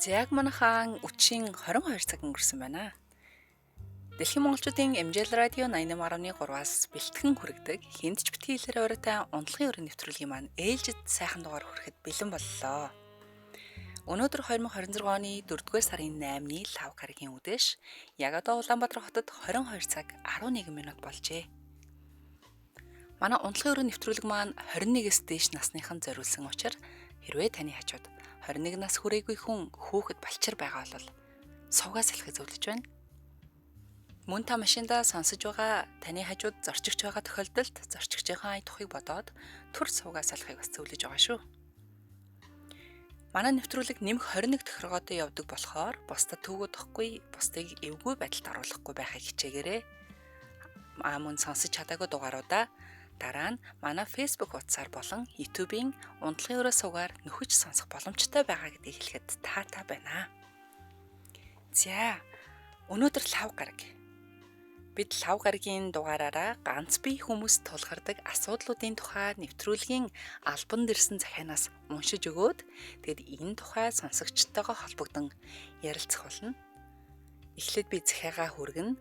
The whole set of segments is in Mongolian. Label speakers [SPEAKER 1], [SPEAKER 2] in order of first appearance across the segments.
[SPEAKER 1] За яг манайхан үчийн 22 цаг өнгөрсөн байна. Дэлхийн монголчуудын MJL радио 88.3-аас бэлтгэн хүргэдэг хинд ч битгий хэлээр оройтой унтлагын өрөө нэвтрүүлгийн маань ээлжид сайхан дугаар хүрэхэд бэлэн боллоо. Өнөөдөр 2026 оны 4-р сарын 8-ны лав гарагийн үдээш яг одоо Улаанбаатар хотод 22 цаг 11 минут болжээ. Манай унтлагын өрөө нэвтрүүлэг маань 21-ээс дээш насныхан зориулсан учраас хэрвээ таны хажууд 21 нас хүрээгүй хүн хүүхэд балчир байгаа бол сувгаас салхи зөвлөж байна. Мөн та машиндаа сонсож байгаа таны хажууд зорчигч байгаа тохиолдолд зорчигчийн ая тухыг бодоод түр сувгаас салахыг бас зөвлөж байгаа шүү. Манай нэвтрүүлэг нэмэх 21 тохиргоотой явдаг болохоор бусдад төвөгдөхгүй, бусдыг эвгүй байдалд оруулахгүй байхыг хичээгээрэй. Мөн сонсож чадаагүй дугааруудаа дараа нь манай Facebook хуудасаар болон YouTube-ийн унтлагын өрөө суугаар нөхөж сонсох боломжтой байгаа гэдгийг хэлэхэд таатай байна. За, өнөөдөр лав гараг. Бид лав гарагийн дугаараараа ганц бие хүмүүс тулгардаг асуудлуудын тухай нэвтрүүлгийн албан дэрсэн захианаас уншиж өгөөд тэгэд энэ тухай сонсогчтойгоо холбогдсон ярилцах болно. Эхлээд би захиагаа хүргэнэ.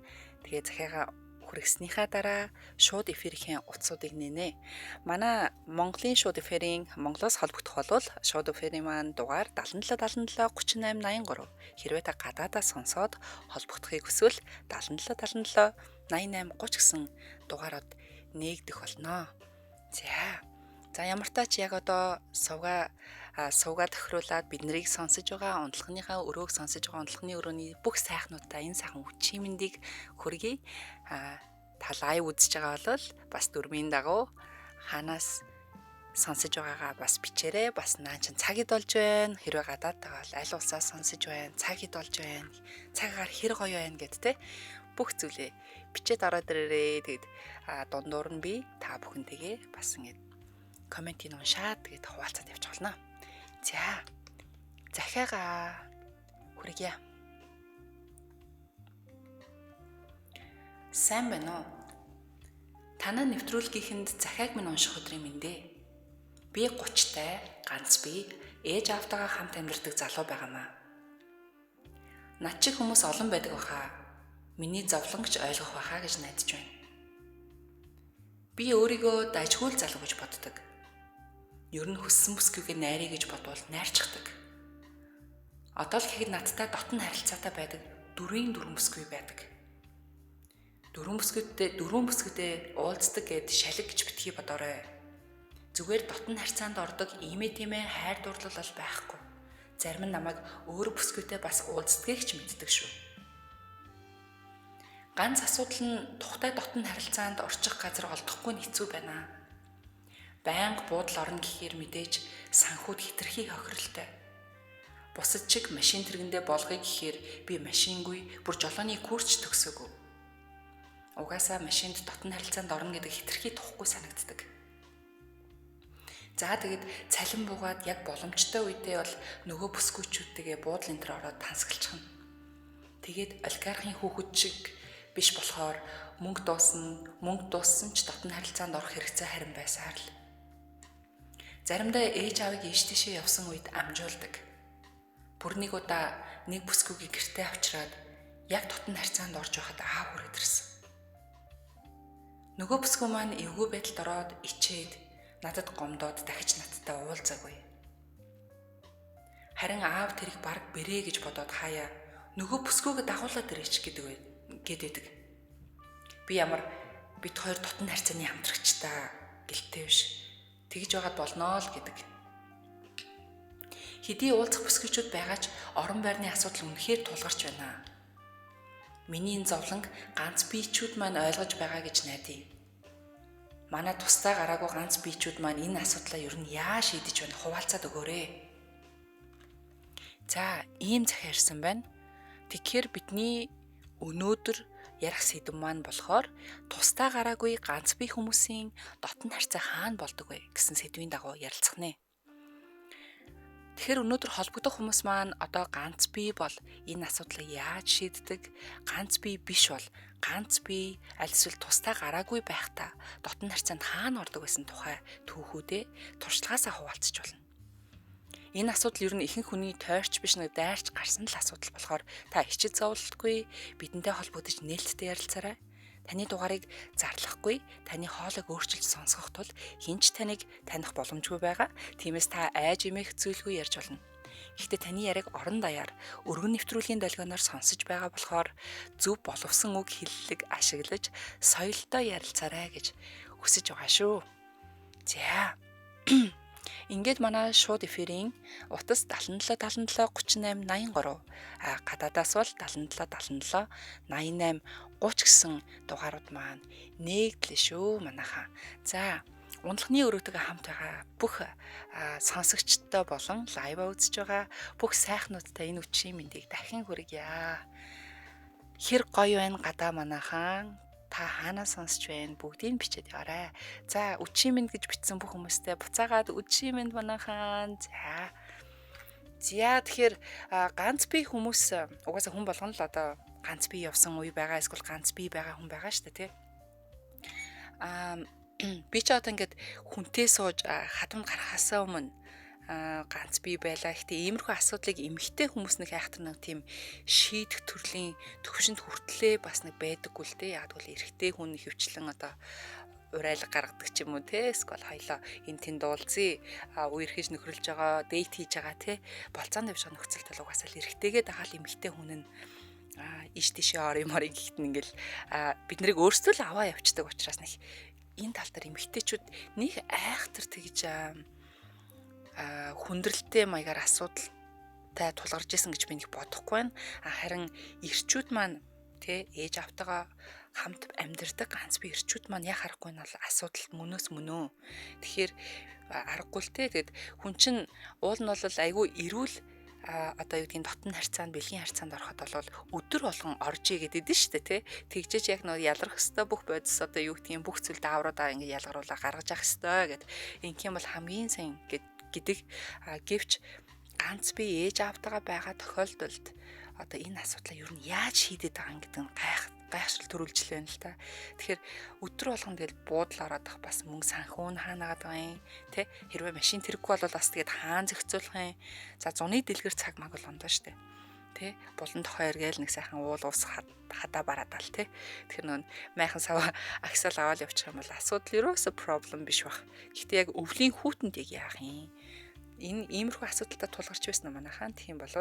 [SPEAKER 1] Тэгээ захиагаа хүргэснийхаа дараа шууд эфирийн утсуудыг нэнэ. Манай Монголын шууд эфирийн Монголоос холбогдох бол шууд эфирийн маань дугаар 77 77 38 83. Хэрвээ та гадаадаас сонсоод холбогдохыг хүсвэл 77 77 88 30 гэсэн дугаарууд нээгдэх болно. За ямар тач яг одоо сувга тохируулаад бид нарыг сонсож байгаа унтлагынхаа өрөөг сонсож байгаа унтлагын өрөөний бүх сайхнуудаа энэ сайхан үчийн мэндийг хүргэе. Та лайв үзэж байгаа бол бас дүрмийн дагуу хаанаас сонсож байгаагаа бас бичээрэй. Бас наа чин цаг ид болж байна. Хэрвээ гадаад байгаа бол аль улсаас сонсож байна, цаг ид болж байна, цагаар хэр гоё байна гэд те бүх зүйлээ бичээд ороод ирээрэй. Тэгэд дундуур нь би та бүхэнтэйгээ бас ингэж комментийг уншаад тэгээд хуваалцаад явчих болно. За, захиагаа хүргье. Сайн байна уу? Танай нэвтрүүлгийнхэнд захиаг минь унших өдрийн мэндэ. Би 30-тай, ганц бие, ээж аавтайгаа хамт амьдардаг залуу байгаамаа. Над шиг хүмүүс олон байдаг баха. Миний зовлонгч ойлгох байхаа гэж найдаж байна. Би өөрийгөө дажгүй л залуу гэж боддог. Ер нь хүссэн бүсгүйгээ найрыг гэж бодвол найрчдаг. Одоо л гэхэд надтай дотн харилцаатай байдаг 4-ийн 4 бүсгүй байдаг. 4 бүсгүйтэй уулздаг гэд шалиг гэж битгий бодоорой. Зүгээр дотн харьцаанд ордог иймээ тиймээ хайр дурлал бол байхгүй. Зарим нь намайг өөр бүсгүйтэй бас уулздгийг ч мэддэг шүү. Ганц асуудал нь тухтай дотн харилцаанд орчих газар олдохгүй нь хэцүү байна. Байнга буудал орно гэхээр мэдээж санхуд хитрхи хохиролтой. Бусад чиг машин тэргэндээ болгоё гэхээр би машингүй бүр жолооны курсч төгсөөгүй. Угаасаа машинд дотн харилцаанд орно гэдэг хитрхи тухгүй санагддаг. За тэгэд цалин буугаад яг боломжтой үедээ бол нөгөө бүсгүйчүүдтэйгээ буудлын энэ төр ороод тансаглчихна. Тэгээд олигархын хүүхэд шиг биш болохоор мөнгө дуусна, мөнгө дууссан ч дотн харилцаанд орох хэрэгцээ харин байсаар л. Заримдаа ээж аавыг ийш тийшээ явсан үед амжуулдаг. Бүр нэг удаа нэг бүсгүйг гэртээ авчираад яг дотн харьцаанд орж байхад аав хүрээд ирсэн. Нөгөө бүсгүй маань эвгүй байдалд ороод ичээд надад гомдоод дахиж надтай уулзаагүй. Харин аав тэрийг бараг бэрээ гэж бодоод хаяа нөгөө бүсгүйгээ дагуулад ирээч гэдэг. Би ямар бит хоёр дотн харьцааны хамтрагч та гэлтэй биш. Тэгж байгаад болно л гэдэг. Хэдий уулзах бүсгүйчүүд байгаа ч орон байрны асуудал үнэхээр тулгарч байна. Миний энэ зовлонг ганц биечүүд маань ойлгож байгаа гэж найдаа. Манай тусдаа гараагүй ганц биечүүд маань энэ асуудлаа ер нь яа шийдэж байна хуваалцаад өгөөрэй. За, ийм захиа ирсэн байна. Тэгэхээр бидний өнөөдөр ярих сэдэв маань болохоор тусдаа гараагүй ганц бие хүмүүсийн дотн харьцаа хаана болдог вэ гэсэн сэдвийн дагуу ярилцах нэ. Тэгэхээр өнөөдөр холбогдох хүмүүс маань одоо ганц бие бол энэ асуудлыг яаж шийддэг, ганц бие биш бол ганц бие аль эсвэл тусдаа гараагүй байхдаа дотн харьцаанд хаана ордог байсан тухай түүхүүдээ туршлагаасаа хуваалцаж болно. Энэ асуудал ер нь ихэнх хүний тойрч биш, нэг дайрч гарсан л асуудал болохоор та хичээл зовлолтгүй бидэнтэй холбогдож нээлттэй ярилцаарай. Таны дугаарыг зарлахгүй, таны хоолойг өөрчилж сонсгох тул хэн ч таныг таних боломжгүй байгаа. Тиймээс та айж эмээх зүйлгүй ярьж болно. Гэхдээ таны яриаг орон даяар өргөн нэвтрүүлгийн долгионоор сонсож байгаа болохоор зөв боловсон үг хэллэг ашиглаж соёлтой ярилцаарай гэж хүсэж байгаа шүү. За. Ингээд манай шууд эфирийн утас 77 77 38 83, а гадаадаас бол 77 77 88 30 гэсэн дугаарууд маань нээгдлээ шүү манайхаа. За, ундлахны өрөөтэйгээ хамт байгаа бүх сонсогчдтой болон live аа үзэж байгаа бүх сайхнуудтай энэ үчийн мэндийг дахин хүргье. Хэр гоё байна гадаа манайхаа. Та хаанаа сонсч байна, бүгдийг бичээд яваарай. За, үчийн мэнд гэж бичсэн бүх хүмүүстээ буцаагаад үчийн мэнд манайхаа. За. За, тэгэхээр ганц бие хүмүүс угаасаа хүн болгоно л одоо ганц бие явсан үе байгаа, эсвэл ганц бие байгаа хүн байгаа шүү дээ, тий. Би ч одоо ингээд хүнтэй сууж хадамд гарахаасаа өмнө ганц бие байлаа. Гэхдээ иймэрхүү асуудлыг эмэгтэй хүмүүс нэг айхтар нэг тийм шийдэх төрлийн төвшөнд хүртлээ бас нэг байдаггүй л дээ. Яг тэгвэл эрэгтэй хүн хөвчлэн одоо урайлга гаргадаг ч юм уу те, эсвэл хоёлоо энэ тэнд уулзъя, үерхэж нөхөрлөж байгаа, date хийж байгаа те, болцоонд явж байгаа нөхцөлд бол угаасаа л эрэгтэйгээ дагаал эмэгтэй хүн нь ийш тийшээ ор юм орыг гэхдээ ингээл бид нарыг өөрсдөө л аваа явцдаг учраас нэг энэ тал дээр эмэгтэйчүүд нэг айхтар тэгж хүндрэлтэй маягаар асуудалтай тулгарч исэн гэж би нэг бодохгүй байна. Харин эрчүүд маань тэ ээж автайгаа хамт амьдардаг ганц бие эрчүүд маань яг харахгүй нь бол асуудал мөнөөс мөнөө. Тэгэхээр аргагүй л те. Тэгэд хүн чинь уул нь бол айгүй эрүүл одоо юу гэдгийг дотн харьцаанд, бэлгийн харьцаанд ороход бол өдөр болгон орж ий гэдэг нь шүү дээ тий. Тэгжээж яг нөө ялрах хэвээр бүх бодис одоо юу гэдгийг бүх зүйл даавруудаа ингэ ялгаруулаа гаргаж явах хэвээр гэд. Ингэх юм бол хамгийн сайн гэдэг. Гэвч ганц бие ээж аавтайгаа байгаа тохиолдолд одоо энэ асуудлаа ер нь яаж шийдээд байгаа юм гэдэг нь гайхшрал төрүүлжлээ байна л та. Тэгэхээр өдөр болгон тэгэл буудал ороод ах бас мөнгө санхүү нь хаанагаад байгаа юм. Тэ, хэрвээ машин тэрэггүй бол бас тэгээд хаан зохицуулах юм. За, зуны дэлгэр цаг маг бол ондоо штэ. Тэ, булан тохойр гээл нэг сайхан уул ус хадаа бараадал тэ. Тэгэхээр нөө майхан сав агсаал аваад явчих юм бол асуудал ерөөсө problem биш бах. Гэхдээ яг өвлийн хүүтэнд яг яах юм? Энэ иймэрхүү асуудалтай тулгарч байсан нь манайхаа. Тэгэх юм бол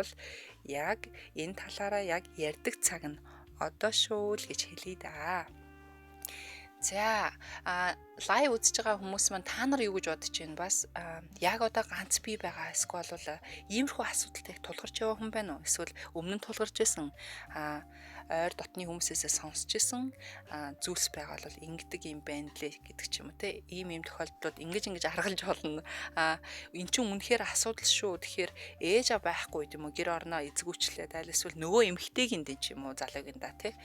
[SPEAKER 1] яг энэ талаараа яг ярьдаг цаг нь одоо шүү л гэж хэлье да. За, live үзэж байгаа хүмүүс маань та нар юу гэж бодож байна? Бас яг одоо ганц бие байгаа эсвэл бол иймэрхүү асуудалтай тулгарч яваа хүн байна уу? Эсвэл өмнө нь тулгарч байсан, ойр дотны хүмүүсээсээ сонсч исэн зүйлс байгаа бол ингэдэг юм байна лээ гэдэг ч юм уу те, ийм ийм тохиолдлууд ингэж ингэж аргалж болно, эн чинь үнэхээр асуудал шүү, тэгэхээр ээж аа байхгүй юм уу, гэр орноо эзгүүчлээ тайл эсвэл нөгөө эмэгтэйгийн дэн ч юм уу залуугийн да те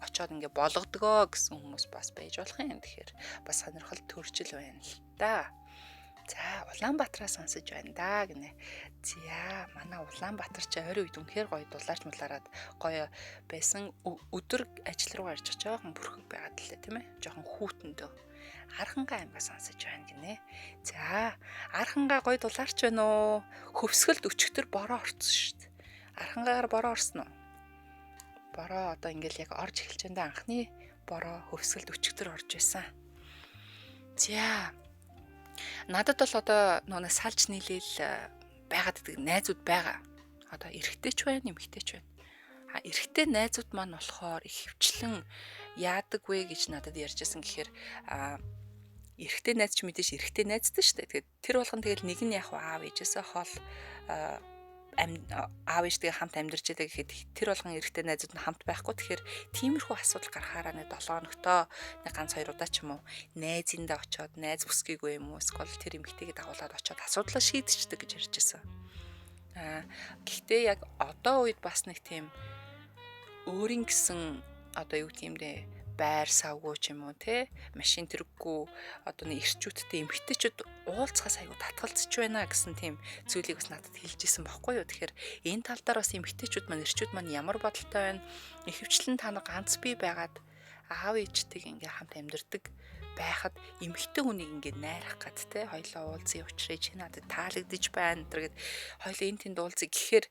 [SPEAKER 1] очоод ингээ болгодгоо гэсэн хүмүүс бас байж болох юм. Тэгэхээр бас сонирхол төрчил байна л да. За, Улаанбаатараа сонсож байна да гинэ. За, манай Улаанбаатар чи ойрын үед үнэхээр гоё дулаарч мулаарад гоё байсан. Өдөр ажил руу гарч жоохон бүрхэг байгаад лээ тийм ээ. Жоохон хүүтэндөө. Архангай аймгаа сонсож байна гинэ. За, Архангай гоё дулаарч байна уу? Хөвсгөлд өчигдөр бороо орсон шүү дээ. Архангайгаар бороо орсон уу? Бороо одоо ингээл яг орж эхэлж байна да. Анхны бороо хөвсгөлд өчигдөр орж байсан. За, надад бол одоо нөгөө салж нийлээл байгаад байдаг найзууд байгаа. Одоо эрэгтэй ч байна, эмэгтэй ч байна. А эрэгтэй найзууд маань болохоор их хвчлэн яадаг вэ гэж надад ярьжсэн гэхээр эрэгтэй найз ч мэдээж эрэгтэй найзтай шүү дээ. Тэгээд тэр болгон тэгэл нэг нь яг аав ээжээсээ хол аав ээжтэйгээ хамт амьдарч байгаа гэхэд тэр болгон эрэгтэй найзууд нь хамт байхгүй. Тэгэхээр тиймэрхүү асуудал гарахаараа нэг 7 хоногтоо нэг ганц хоёр удаа ч юм уу найзындаа очиод, найз бүсгийгүй юм уу эсвэл тэр эмэгтэйгээ дагуулад очиод асуудлаа шийдчихдэг гэж ярьж байсан. Гэхдээ яг одоо үед бас нэг тийм өөрийн гэсэн одоо юу гэх юм бэ, байр савгүй ч юм уу те, машин тэрэггүй одоо нэг эрчүүдтэй эмэгтэйчүүд уулзахаас айгу татгалзаж байна гэсэн тийм зүйлийг бас надад хэлж исэн бохгүй юу. Тэгэхээр энэ тал дээр бас эмэгтэйчүүд маань, эрчүүд маань ямар бодолтой байна? Ихэвчлэн та нар ганц бие байгаад Аав ээжтэйг ингээ хамт амьдардаг байхад эмэгтэй хүнийг ингээ найрах гад те хоёлоо уулзъя учраа чи надад таалагдж байна гэд хоёлоо энэ тэнд уулзъя гэхээр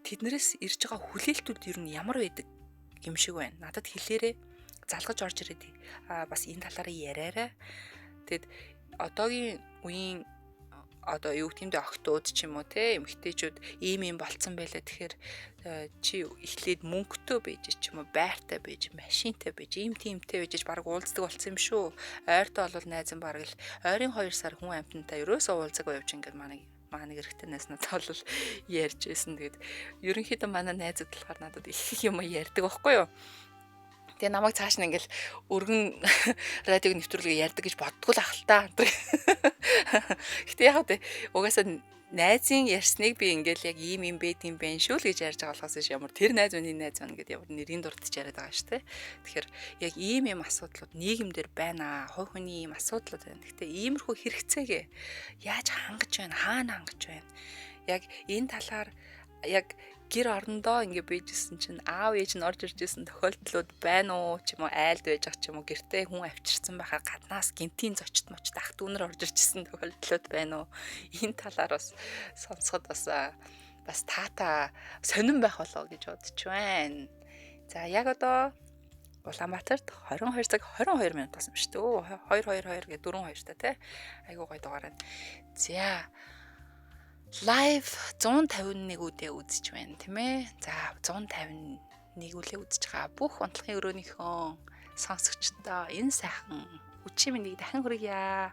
[SPEAKER 1] тэднэрээс ирж байгаа хүлээлтүүд ер нь ямар байдаг юм шиг байна. Надад хэлээрээ, залгаж орж ирээд бас энэ талаараа яриарай. Тэгэд одоогийн үеийн одоо юу гэмдэ охтууд ч юм уу те эмэгтэйчүүд ийм ийм болцсон байлаа. Тэгэхээр чи эхлээд мөнгөтэй байж ч юм уу, байртай байж, машинтай байж, ийм тиймтэй байж баг уулздаг болсон юм шүү. Ойртой бол найз нь бараг л ойрын 2 сар хүн амьтантай ерөөсөө уулзаагүй явж ингээд манай эрэгтэй найз надад бол ярьж байсан. Тэгээд ерөнхийдөө манай найзууд болохоор надад их их юм ярьдаг байхгүй юу? Тэгээ намайг цааш нь ингээл өргөн радиог нэвтрүүлгээ ярьдаг гэж боддгоо л ах л та. Гэтэ яг тэ угаасаа найзын ярьсныг би ингээл яг ийм юм байд юм байна шүү л гэж ярьж байгаа болохоос биш ямар тэр найз минь энэ найз минь гэдэг ямар нэрийн дурдж яриад байгаа шүү дээ. Тэгэхээр яг ийм юм асуудлууд нийгэмдэр байна. Хувь хүний ийм асуудлууд байна. Гэтэ иймэрхүү хэрэгцээгээ яаж хангаж байна? Хаана хангаж байна? Яг энэ талаар яг гэр орондоо ингээ бийжсэн чинь аав ээж нь орж ирж исэн тохиолдлууд байна уу ч юм уу, айлд байж ах ч юм уу, гэртээ хүн авчирсан байхаар гаднаас гинтийн зочд мочд ах дүүнэр орж иржсэн тохиолдлууд байна уу? Энэ талаар бас сонсоход бас таата сонирн байх болоо гэж бодож байна. За яг одоо Улаанбаатарт 22 цаг 22 минут болсон шүү дээ. 2 2 2 гэ 4 2 та тий. Айгуу гой дугаар байна. За лайв 151 үдээ үзэж байна тийм ээ. За 151 үлээ үзэж байгаа бүх унтлагын өрөөнийхөө сонсогчдоо энэ сайхан үчи мэндийг дахин хүргье.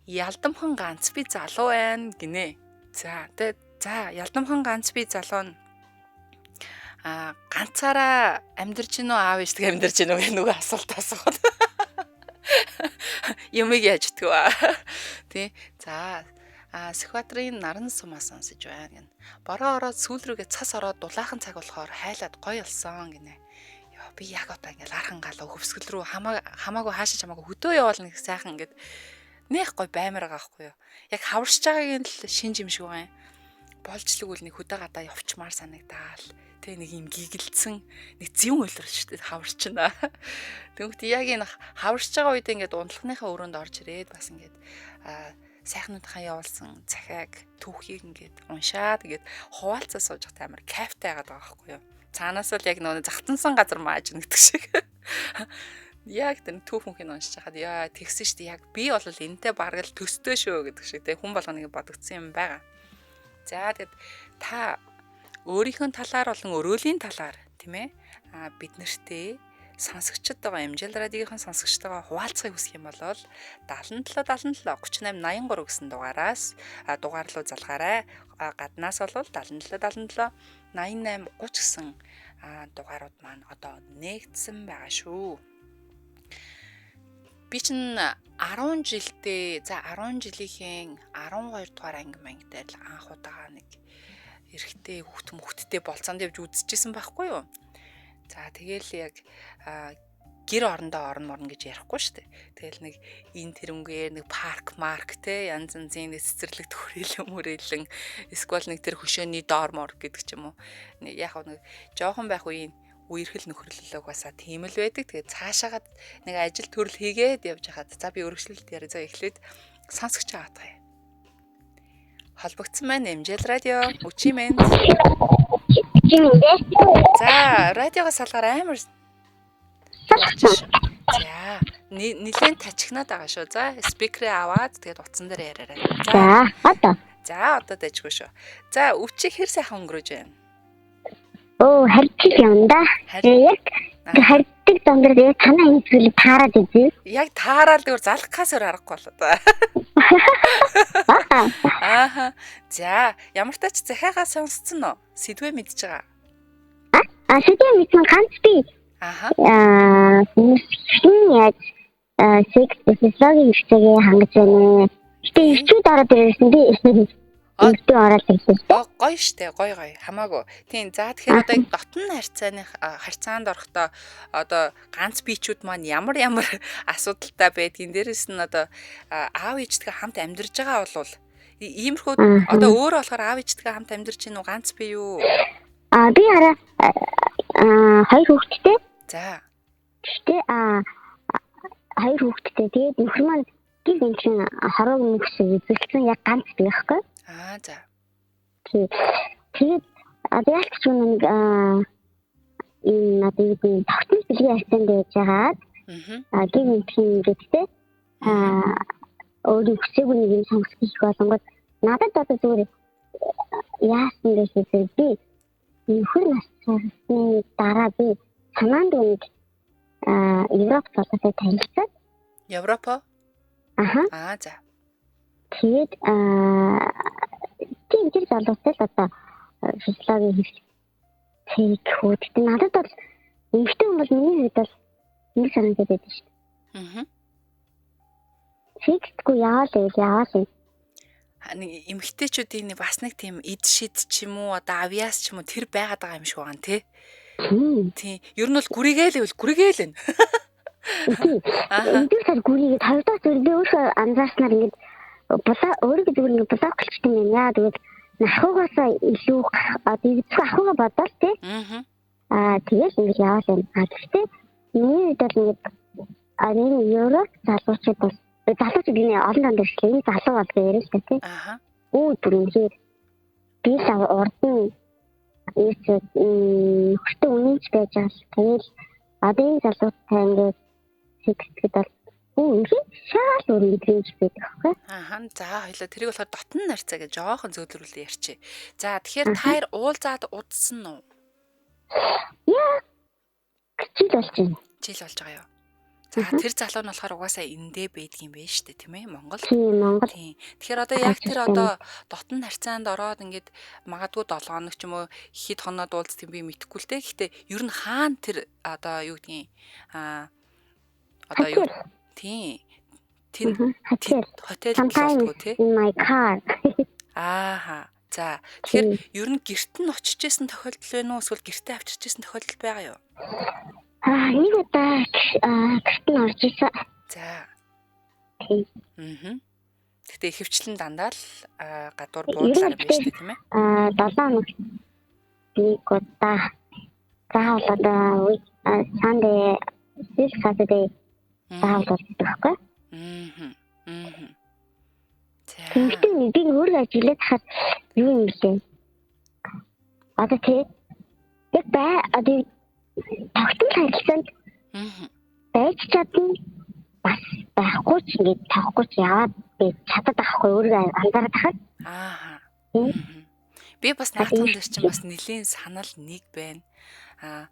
[SPEAKER 1] Ялдамхан ганц би залуу байна гинэ. За тэгээ за ялдамхан ганц би залуу нь ганцаараа амьдарч гинөө аав ээжтэйг амьдарч гинөө гэх нөгөө асуулт асууад. Юмыг яаж дгүү. Тий. За Сүхбаатарын наран сумаа сонсож байна гэнэ. Бороо ороод сүүл рүүгээ цас ороод дулаахан цаг болохоор хайлаад гоё болсон гинэ. Йоо би яг одоо ингээл архан галуу хөвсгөл рүү хамаагүй хаашаа чамаагүй хөдөө яваал нэг сайхан ингээд нэх гоё баймар байгаа байхгүй юу. Яг хаварч байгаагийн л шинж юм шиг байгаа юм. Болжлог үл нэг хөдөө гадаа явчмаар санагдаал. Тэ нэг юм гигэлдсэн нэг зэвэн улирал шүү дээ хаварчна. Тэгмэд яг энэ хаварч байгаа үед ингээд унтлагынхаа өрөөнд орж ирээд бас ингээд сайхнуудынхаа явуулсан захиаг түүхийг ингээд уншаад ингээд хуваалцаа сууж байхдаа амар кайфтай байгаад байгаа байхгүй юу. Цаанаас л яг нөгөө захтансан газар мааж нэгдэг шиг. Яг тэр түүх мөнхийг уншиж хахад яа тэгсэн шүү дээ. Яг би бол энтэй бараг л төстэй шүү гэдэг шиг те хүн болгоныг бодогдсон юм байгаа. За тэгэд та өөрийнхөө талаар болон өрөөлийн талаар тийм ээ бид нартэй сонсогчдод байгаа MJL радиогийн сонсогчтойгоо хуваалцахыг хүсэх юм бол 77 77 38 83 гэсэн дугаараас дугаар руу залгаарай. Гаднаас бол 77 77 88 30 гэсэн дугаарууд маань одоо нээгдсэн байгаа шүү. Би чинь 10 жилдээ за 10 жилийнхээ 12 дугаар анги манги дээр л анх удаага нэг эрэгтэй хүүхд мөхттэй болцоонд явж үзчихсэн байхгүй юу? За тэгэл яг гэр орондоо орно морно гэж ярихгүй шүү дээ. Тэгэл нэг энэ тэрнгээр нэг парк марк те янз янзын нэг цэцэрлэг төрөлөн мөрөлөн эсвэл нэг тэр хөшөөний доор мор гэдэг ч юм уу. Нэг яг нэг жоохон байх үеийн үерхэл нөхөрлөлөг басаа тийм л байдаг. Тэгээд цаашаагаад нэг ажил төрөл хийгээд явж хахад за би өргөжлөлт яриа. За эхлээд сонсогч авах юм. Холбогдсон маань MJL радио үчи мэнд. За радиогоос салгаар амар. За нилээн тачигнаад байгаа шүү. За спикерээ аваад тэгээд утсан дээр яриарай.
[SPEAKER 2] За одоо.
[SPEAKER 1] За одоо дайжгүй шүү. За үчи хэр сайхан өнгөрөөж байна?
[SPEAKER 2] Оо харьцаг юм да. Яг харьцаг зам дээр яг танаа энэ зүйлийг таарад үзье.
[SPEAKER 1] Яг таараад зүгээр залхахаас өөр аргагүй болоо. Ааха. За ямар тач захиагаа сонсцсон уу? Сэдвээ мэдж байгаа.
[SPEAKER 2] А сэдвээ мэдсэн ганц би.
[SPEAKER 1] Ааха.
[SPEAKER 2] Хүн яаж секс физиологийн хэрэгцээгээ хангаж байна. Гэтэ ирчүүд ороод ирсэн би. Ирчүүд ороод ирсэн.
[SPEAKER 1] Гоё штэ, гоё гоё. Хамаагүй. Тийм. За тэгэхээр одоо яг дотн харьцааны харьцаанд орохдоо одоо ганц бичүүд маань ямар ямар асуудалтай байдгийг дээрэс нь одоо аав ээжтэйгээ хамт амьдарч байгаа болвол иймэрхүү одоо өөрөө болохоор аав ээжтэйгээ хамт амьдарч гин үү, ганц би юу?
[SPEAKER 2] Би хараа хоёр хүүхэдтэй.
[SPEAKER 1] За.
[SPEAKER 2] Гэхдээ хоёр хүүхэдтэй. Тэгээд нөхөр маань гэр гинхэн хорог мөхс үзэлцэн яг ганц байхгүй.
[SPEAKER 1] Аа за.
[SPEAKER 2] Тий. Тэгээд одоо ялч ч нэг энэ одоо юу гэдэг тогтмол бэлгийн харьцаанд байж байгаад гэр гинхэн гэдэгтэй өөрийн хүсээгүй нэг юм сонголт хийх болонгод надад одоо зүгээр яасан бэ гэхээр би нөхөр нас барсны дараа би санаанд нэг Европ залуутай танилцаад.
[SPEAKER 1] Европо?
[SPEAKER 2] Аха.
[SPEAKER 1] Аа за.
[SPEAKER 2] Тэгээд тийм тэр залуутай л одоо физиологийн хэрэгцээг хөө. Гэтэ надад бол эмэгтэй хүн бол миний хувьд бол нэг санагдаад байдаг шүү дээ.
[SPEAKER 1] Аа.
[SPEAKER 2] Фиксдгүй яваал байл яваал.
[SPEAKER 1] Нэг эмэгтэйчүүдийн бас нэг тийм эд шид ч юм уу одоо авиас ч юм уу тэр байгаад байгаа юм шиг байгаа тий. Тийм. Ер нь бол гүрийгээл байвал гүрийгээл байна.
[SPEAKER 2] Тийм. Нэгдүгээр сар гүрийгээд хоёрдугаар зүйл би өөрөө анзаарснаар ингээд өөрийгөө зүгээр ингээд блоклчтой юм яа тэгвэл ахуйгаасаа илүү одоо зөвхөн ахуйгаа бодоол тий. Аа тэгэл ингээд яваал байна. А гэхдээ миний хувьд бол ингээд энэ Европ залуучууд бол залуучууд гинэ олон танд ирсэн. Энэ залуу бол гэж яриа л та тий.
[SPEAKER 1] Аа.
[SPEAKER 2] Үү бүр үнэхээр би л урд нь ийцээ нөхөртөө үнэнч байж байгаа л тэгэл одоо энэ залуутай ингээд секстэд бол үнэхээр шаал өөр мэдрэмж байдаг байхгүй.
[SPEAKER 1] Ааха. За хоёлаа тэрийг болохоор дотн нарцаа гэж жоохон зөөлрүүлээ ярьчих. За тэгэхээр та хоёр уулзаад удсан уу?
[SPEAKER 2] Яа. Жил болж байна.
[SPEAKER 1] Жил болж байгаа юу? За тэр залуу нь болохоор угаасаа эндээ байдгийн байх шүү дээ, тийм ээ? Монгол.
[SPEAKER 2] Тийм, Монгол.
[SPEAKER 1] Тийм. Тэгэхээр одоо яг тэр одоо дотн харьцаанд ороод ингээд магадгүй 7 хоног ч юм уу хэд хоноод уулздаг юм би мэдэхгүй л дээ. Гэхдээ ер нь хаана тэр одоо юу гэдгийг одоо юу тийм. Тэн хотел болтгоо тий.
[SPEAKER 2] In my car.
[SPEAKER 1] Ааха. За тэгэхээр ер нь гэрт нь очиж исэн тохиолдол байна уу эсвэл гэртээ авчирч исэн тохиолдол байгаа юу?
[SPEAKER 2] Нэг удаа гэрт нь орж исэн.
[SPEAKER 1] За.
[SPEAKER 2] Тийм.
[SPEAKER 1] Аа. Гэхдээ ихэвчлэн дандаа л гадуур буудлаар юм байна шүү дээ, тийм ээ?
[SPEAKER 2] 7 хоног нэг удаа. Заавал одоо Sunday, Saturday заавал болдог байхгүй.
[SPEAKER 1] Аа. Аа. За.
[SPEAKER 2] Тэгэхдээ би өөрөө ажиллаад хахад юу юм бэлээ? Одоо тий. Яг бай одоо тогтмол харилцаанд байж чадна бас байхгүй ч ингээд тавхгүй ч яваад би чадаад байхгүй өөрийгөө анзаараад хахад.
[SPEAKER 1] Аа. Би бас наадхан дээр чинь бас нэлийн санал нэг байна. Аа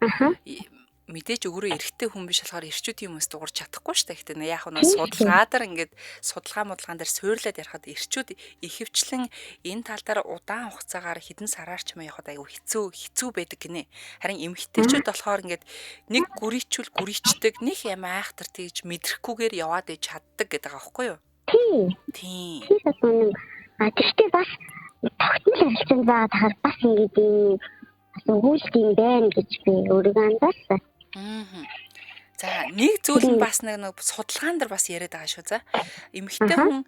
[SPEAKER 1] мэдээж өөрөө эрэгтэй хүн биш болохоор эрчүүдийн хүмүүс дуурч чадахгүй шүү дээ. Гэхдээ яг нь судалгаа дээр ингээд судалгаа модалгаан дээр суурлаад ярихад эрчүүд ихэвчлэн энэ тал дээр удаан хугацаагаар хэдэн сараар ч юм явахад айгүй хэцүү байдаг гинэ. Харин эмэгтэйчүүд болохоор ингээд нэг гүрийчүүл гүрийчдэг, нэг юм айхтар тэгж мэдрэхгүйгээр яваад иж чаддаг гэдэг байгаа байхгүй юу?
[SPEAKER 2] Тийм.
[SPEAKER 1] Тийм.
[SPEAKER 2] Тийм бол үнэн. А тэгтээ бас тогтмол харилцаанд байгаа тахаар бас ингээд юм бас өгүүлт юм байна гэж би өөрийгөө анзаарсан.
[SPEAKER 1] Аа. За нэг зүйл нь бас нэг судалгаан дээр бас яриад байгаа шүү. За эмэгтэй хүн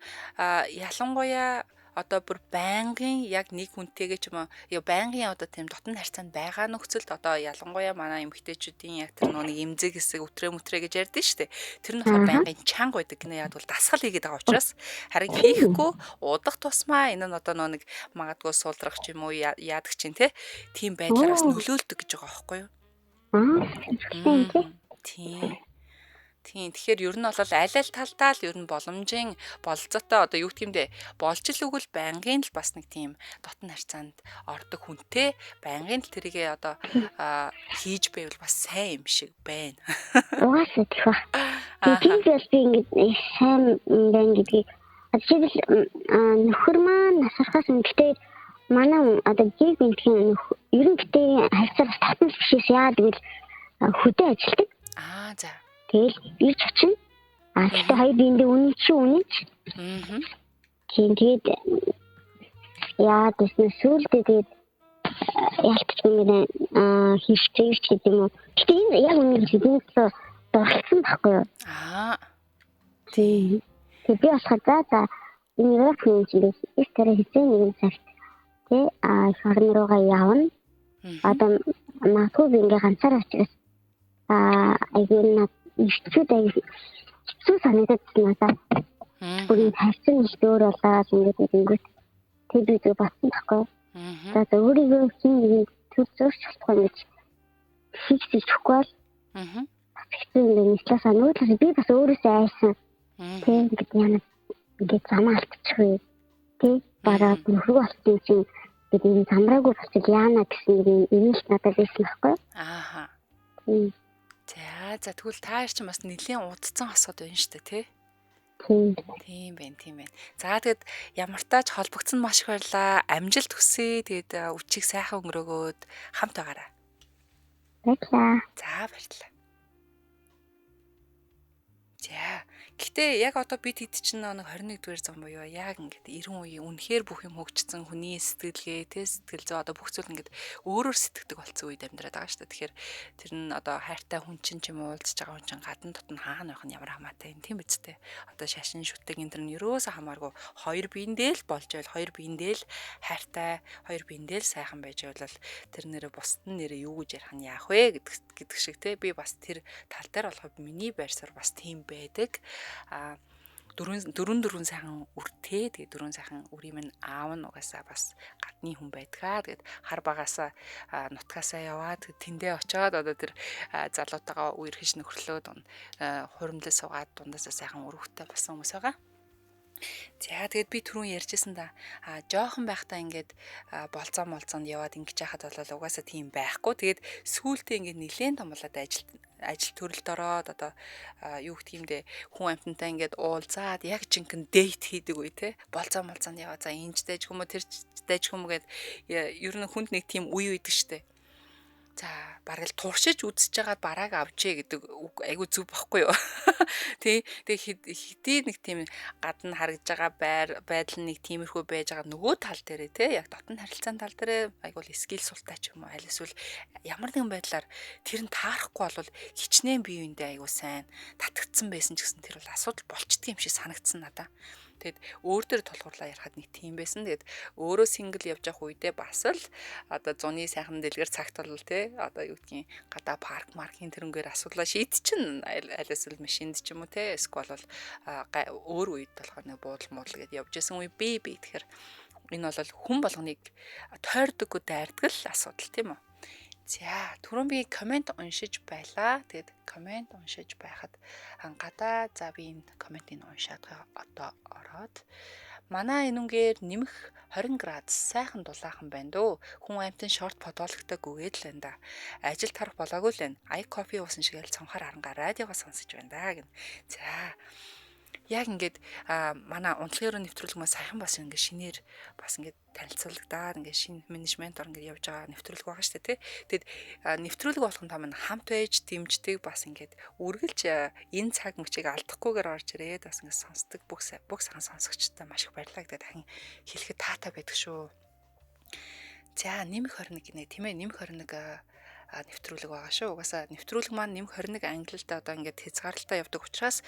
[SPEAKER 1] ялангуяа одоо бүр байнгын яг нэг хүнтэйгээ ч юм уу байнгын одоо тийм дотн харьцаанд байгаа нөхцөлд одоо ялангуяа манай эмэгтэйчүүдийн яг тэр нэг эмзэг хэсэг өтрөө мөтрөө гэж ярьдэн шүү дээ. Тэр нь болохоор байнгын чанга байдаг гинэ. Яг бол дасгал хийгээд байгаа учраас харин хийхгүй удах тусмаа энэ нь одоо нэг магадгүй суулрах ч юм уу яадаг чинь те тийм байдлаар бас нөлөөлдөг гэж байгаа байхгүй юу? Тийм. Тийм. Тэгэхээр ер нь бол аль аль талдаа л ер нь боломжийн бололцоотой одоо юу гэх юм бэ? Болж л үгэл байнгын л бас нэг тийм дотн харьцаанд ордог хүнтэй байнгын л тэрийгээ одоо хийж байвал бас сайн юм шиг байна.
[SPEAKER 2] Угаасаа тех ба. Тийм бол би ингээд сайн байна гэдгийг жишээлбэл нөхөр маань насархаас өмнө манай одоо гэр бүлийн ер нь гэтээ харьцаа бас татмал бишээс яа гэвэл хөдөө ажилтдаг.
[SPEAKER 1] Аа за.
[SPEAKER 2] Тэгэл ирж очино. А гэхдээ хоёр биендээ үнэн чи үнэн ч.
[SPEAKER 1] Аа.
[SPEAKER 2] Тийм тэгээд яа гэснэ сүүлдээ тэгээд ялтч ингээд хийвчээ ч гэдэг юм уу. Гэтэ энэ яг үнэн хэлбэл дурлцсан байхгүй юу?
[SPEAKER 1] Аа.
[SPEAKER 2] Тийм. Тэгээд би болохоор за энэ Европ хүн чинь их тариа хэзээ нэгэн цагт тий а их орн руугаа явна. Одоо магадгүй би ингээ ганцаараа учраас айгүй над ирчүүд аяг хэцүү санагдаад надад. Бүр харьцан их өөр болоод ингээд ингэнгүүт тэг би зөв батсан байхгүй. За өөрийгөө хин нэгэн төр зөрч болохгүй гэж хийх бол бас хэцүү юм байна. Нэг талаас нөгөө талаас би бас өөрөөсөө айсан. Тэг ингээд яна ингээд замаа алдчих вэ. Тэг бараад нөхрөө болсон чинь бид энэ замраагүй болчих яана гэсэн нэг инээлт надад байсан байхгүй.
[SPEAKER 1] Ааха. За тэгвэл та хоёр чинь бас нэлээд удцсан хосууд байна шүү дээ, тий? Тийм байна, тийм байна. За тэгэд ямар тач холбогдсон маш их баярлаа. Амжилт хүсье. Тэгээд үчиг сайхан өнгөрөөгөөд хамт байгаарай.
[SPEAKER 2] Баярлалаа.
[SPEAKER 1] За баярлалаа. За Гэтэ яг одоо бид хэд чинь нэг 21-р зам буюу яг ингээд 90 үеийн үнэхээр бүх юм хөгжсөн хүний сэтгэлгээ, тэ сэтгэл зүй одоо бүх зүйл ингээд өөрөөр сэтгэдэг болсон үед амьдраад байгаа шүү дээ. Тэгэхээр тэр нь одоо хайртай хүн чинь ч юм уу уулзж байгаа хүн чинь гадна дотн хаана байх нь ямар хамаатай юм тийм биз дээ. Одоо шашин шүтэг энэ төр нь ерөөсөө хамааргүй хоёр биендээ л болж байвал хоёр биендээ л хайртай, хоёр биендээ л сайхан байж байвал тэр нэрээ бусд нь нэрээ юу гэж ярих нь яах вэ гэдэг шиг те би бас тэр тал дээр болохоор миний байр суурь бас тийм байдаг. А дөрвөн сайхан үртэй. Тэгээ дөрвөн сайхан үрийн минь аав нь угаасаа бас гадны хүн байдгаа. Тэгээд хар багаасаа нутгаасаа яваад тэндээ очиод одоо тэр залуутайгаа үерхэж нөхөрлөөд хуримтлал суугаад дундаасаа сайхан өрөвхтэй болсон хүмүүс байгаа. За тэгээд би түрүүн ярьжсэн да. А жоохон байхдаа ингээд болцоо молцоонд яваад ингэж яхад бол угаасаа тийм байхгүй. Тэгээд сүүлдээ ингээд нилээн том болоод ажил төрөлд ороод одоо юу гэх юм бэ хүн амьтантай ингээд уулзаад яг жинхэнэ дейт хийдэг үе те. Болцоо молцоонд яваа за энэч дэж хүм тэр дэж хүм гээд ер нь хүнд нэг тийм үе үйдэг штэ. За бараг л туршиж үзэж байгаад барааг авчээ гэдэг үг айгүй зүв багхгүй юу. Тий. Тэгээ хэдий нэг тийм гадна харагдж байгаа байр байдал нэг тиймэрхүү байж байгаа нөгөө тал дээрээ тий яг дотн харилцаан тал дээрээ айгүй л скил султай ч юм уу аль эсвэл ямар нэгэн байдлаар тэр нь таарахгүй бол хичнээн бие биендээ айгүй сайн татгдсан байсан ч гэсэн тэр бол асуудал болчдөг юм шиг санагдсан надаа. Тэгэд өөр дөр тулгуурлаа ярихад нэг тийм байсан. Тэгээд өөрөө сингл явж явах үедээ бас л одоо зуны сайхан дэлгэр цагт бол те одоо юу гэдгийг гадаа парк маркийн тэрнгээр асуудлаа шийдчин аль эсвэл машинд ч юм уу те эсвэл бол өөр үед болохоор нэг буудал муудал гэдээ явж исэн үе би тэгэхээр энэ бол хүн болгоныг тойрдоггүй дайрдаг л асуудал тийм үү. За түрүүн би комент уншиж байлаа. Тэгээд комент уншиж байхад гадаа за би энэ комментийг уншаад одоо ороод манай энүүгээр нэмэх 20 градус сайхан дулаахан байна дөө. Хүн амьтан шорт подологтой гүгээд л байна да. Ажил тарах болоогүй л байна. Ая кофе уусан шиг л цонхоор харангаа радиогоо сонсож байна да гэн. За яг ингээд манай унтлагын өрөө нэвтрүүлэг маань саяхан бас ингээд шинээр бас ингээд танилцуулагдаад ингээд шинэ менежментор ингээд явж байгаа нэвтрүүлэг байгаа шүү дээ тий. Тэгэд нэвтрүүлэг болгон та маань хамт байж дэмждэг бас ингээд үргэлж энэ цаг мөчийг алдахгүйгээр орж ирээд бас ингээд сонсдог бүх сайхан сонсогчтой маш их баярлалаа гэдэг дахин хэлэхэд таатай байдаг шүү. За нэмэх 21 гинэ тийм ээ нэмэх 21 нэвтрүүлэг байгаа шүү. Угаасаа нэвтрүүлэг маань нэмэх 21 ангилалд одоо ингээд хязгаарлалтаа явдаг учраас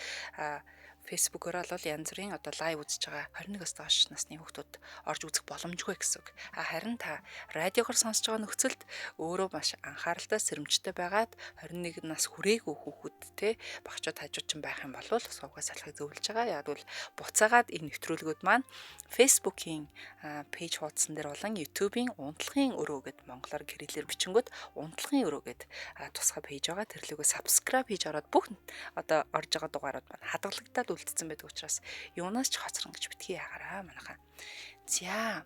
[SPEAKER 1] Facebook-оор бол янз бүрийн одоо лайв үзэж байгаа 21-оос доош насны хүүхдүүд орж үзэх боломжгүй гэсэн үг. А харин та радиогоор сонсож байгаа нөхцөлд өөрөө маш анхааралтай сэрэмжтэй байгаад 21 нас хүрээгүй хүүхдүүд те багчууд хажууд чинь байх юм бол сувгаа салахыг зөвлөж байгаа. Яг бол буцаагаад энэ нэвтрүүлгүүд маань Facebook-ийн пэйж хуудсан дээр болон YouTube-ийн унтлагын өрөө гэд монголоор кириллээр бичингүүт унтлагын өрөө гэд тусгай пэйж байгаа. Тэр лүүгээ subscribe хийж ороод бүх одоо орж байгаа дугаарууд маань хадгалагдаад үлдсэн байдаг учраас юунаас ч хоцрон гэж битгий ягараа манайхаа. За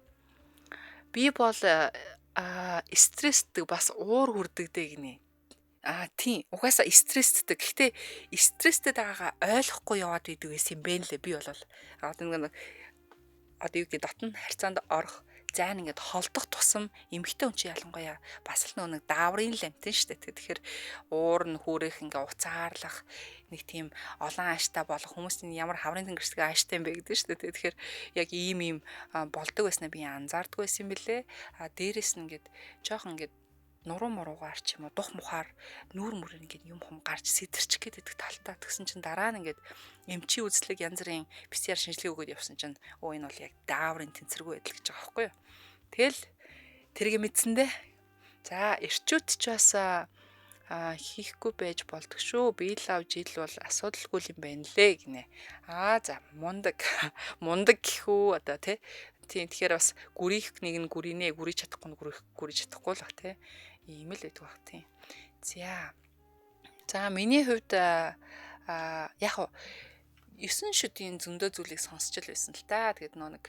[SPEAKER 1] би бол стрессдэг бас уур хүрдэг дээ гинэ. А тийм угаасаа стресстэй. Гэхдээ стресстэй байгаагаа ойлгохгүй яваад идэг байсан юм бэ лээ би бол. Одоо нэг одоо юу гэдэг дотн харьцаанд орох зайн ингээд холдох тусам эмэгтэй хүн чинь ялангуяа бас л нэг дааврын л амтэн шүү дээ. Тэгэхээр уур нь хүүрэх ингээ уцаарлах нэг тийм олон ааштай болох хүмүүсийн ямар хаврын тэнгэрсэг ааштай юм бэ гэдэг шүү дээ. Тэгэхээр яг ийм ийм болдог байснаа би анзаардгүй байсан юм бэлээ. А дээрэс нь ингээд жоохон ингээд нуруу муруугаар ч юм уу дух мухаар нүүр мүрээр ингээд юм хум гарч сэтэрчих гээд байдаг талтай. Тэгсэн чинь дараа нь ингээд эмчийн үзлэг янз бүрийн PCR шинжилгээ өгөөд явсан чинь өө энэ бол яг дааврын тэнцвэргүй байдал гэж байгаа байхгүй юу. Тэгэл тэрийг мэдсэндээ. За эрчүүд ч бас Хийхгүй байж болдог шүү. Би лав жил бол асуудалгүй юм байна лээ гинэ. Аа за мундаг. Мундаг гэх үү одоо тий. Тийм, тэгэхээр бас гүрийх нэг нь гүрийнэ, гүрийж чадахгүй нь гүрийж чадахгүй л бах тий. Ийм л байдаг бах тий. За. За миний хувьд яг хуу 9 шүдийн зөндөө зүйлийг сонсч л байсан л та. Тэгээд нөө нэг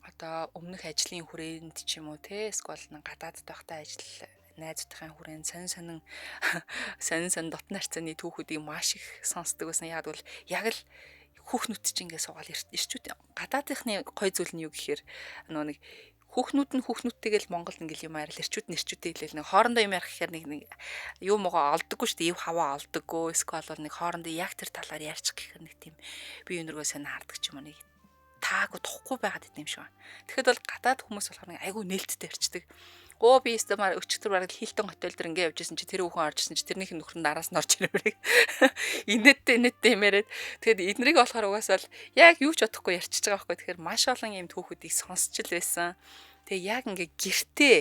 [SPEAKER 1] одоо өмнөх ажлын хүрээнд ч юм уу те, эсвэл нэг гадаадд байхдаа ажил найзуудын хүрээнд сонин сонин сонин сонин дотн харьцааны түүхүүдийг маш их сонсдог байсан. Яг бол яг л хүүхнүүд чинь ингээ суугаал ирчүүд гадаадынхны гой зүйл нь юу гэхээр нөө нэг хүүхнүүд нь хүүхнүүдтэйгээ л Монголд ингээл юм арил, эрчүүд нь эрчүүдтэй хэлээл нэг хоорондоо юм ярих гэхээр нэг нэг юм угаа олдоггүй шүү дээ. Ив хаваа олдоггүй. Эсвэл бол нэг хоорондоо яг тэр талаар ярьчих гэхээр нэг тийм би өнөргөө сонь хардаг ч юм уу, нэг таагүй тухгүй байгаад идэм шиг байна. Тэгэхэд бол гадаад хүмүүс болохоор нэг айгүй нээлттэй ярьцдаг. Өө би өстө мар өчигдөр бараг Хилтон хотел дээр ингээ явж исэн чи тэр хүүхэн орж исэн чи тэрнийх нь нөхөр нь араас нь орж ирмээр. Инээдтэй инээдтэй юмэрээд. Тэгэхэд эднэрийг болохоор угаасаа л яг юу ч бодохгүй ярьчихж байгаа байхгүй. Тэгэхээр маш олон юм түүхүүдийг сонсч л байсан. Тэгээ яг ингээ гэртээ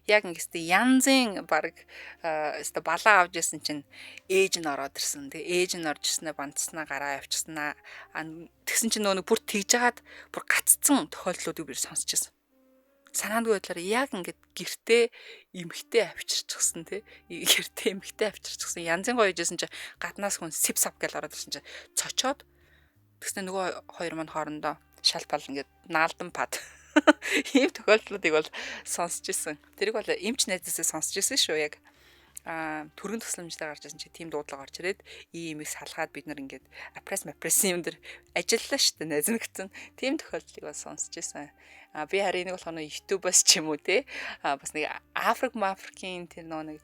[SPEAKER 1] яг ингээ янзын баг өстө балаа авч исэн чинь ээж нь ороод ирсэн. Тэгээ ээж нь орж ирснээ бандснаа гараа явчихснаа. Тэгсэн чинь нөгөө нэг бүр тэгж жагаад бүр гаццсан тохиолдлуудыг би сонсч байсан. Санаандгүй байдлаар яг ингээд гэртээ эмхтэй авчирчихсан тий. Гэртээ эмхтэй авчирчихсан. Янзын гоё ижсэн чи гаднаас хүн сип сап гэж ороод ирсэн чи цочоод тэгснэ нөгөө хоёр маань хоорондоо шал пал ингээд наалдан пад. Ийм тохиолдлуудыг бол сонсч исэн. Тэрийг бол эмч найзаасаа сонсч исэн шүү яг. Төрийн тусламжтай гарч ирсэн чи тийм дуудлага орж ирээд ийм их салгаад бид нар ингээд апресс мапресс юм дэр ажиллалаа шүү дээ найз нэгтэн. Тийм тохиолдлыг бас сонсч исэн. Би харин энийг болохоор YouTube-аас ч юм уу те. Бас нэг Африк Мафрикийн тэр нэг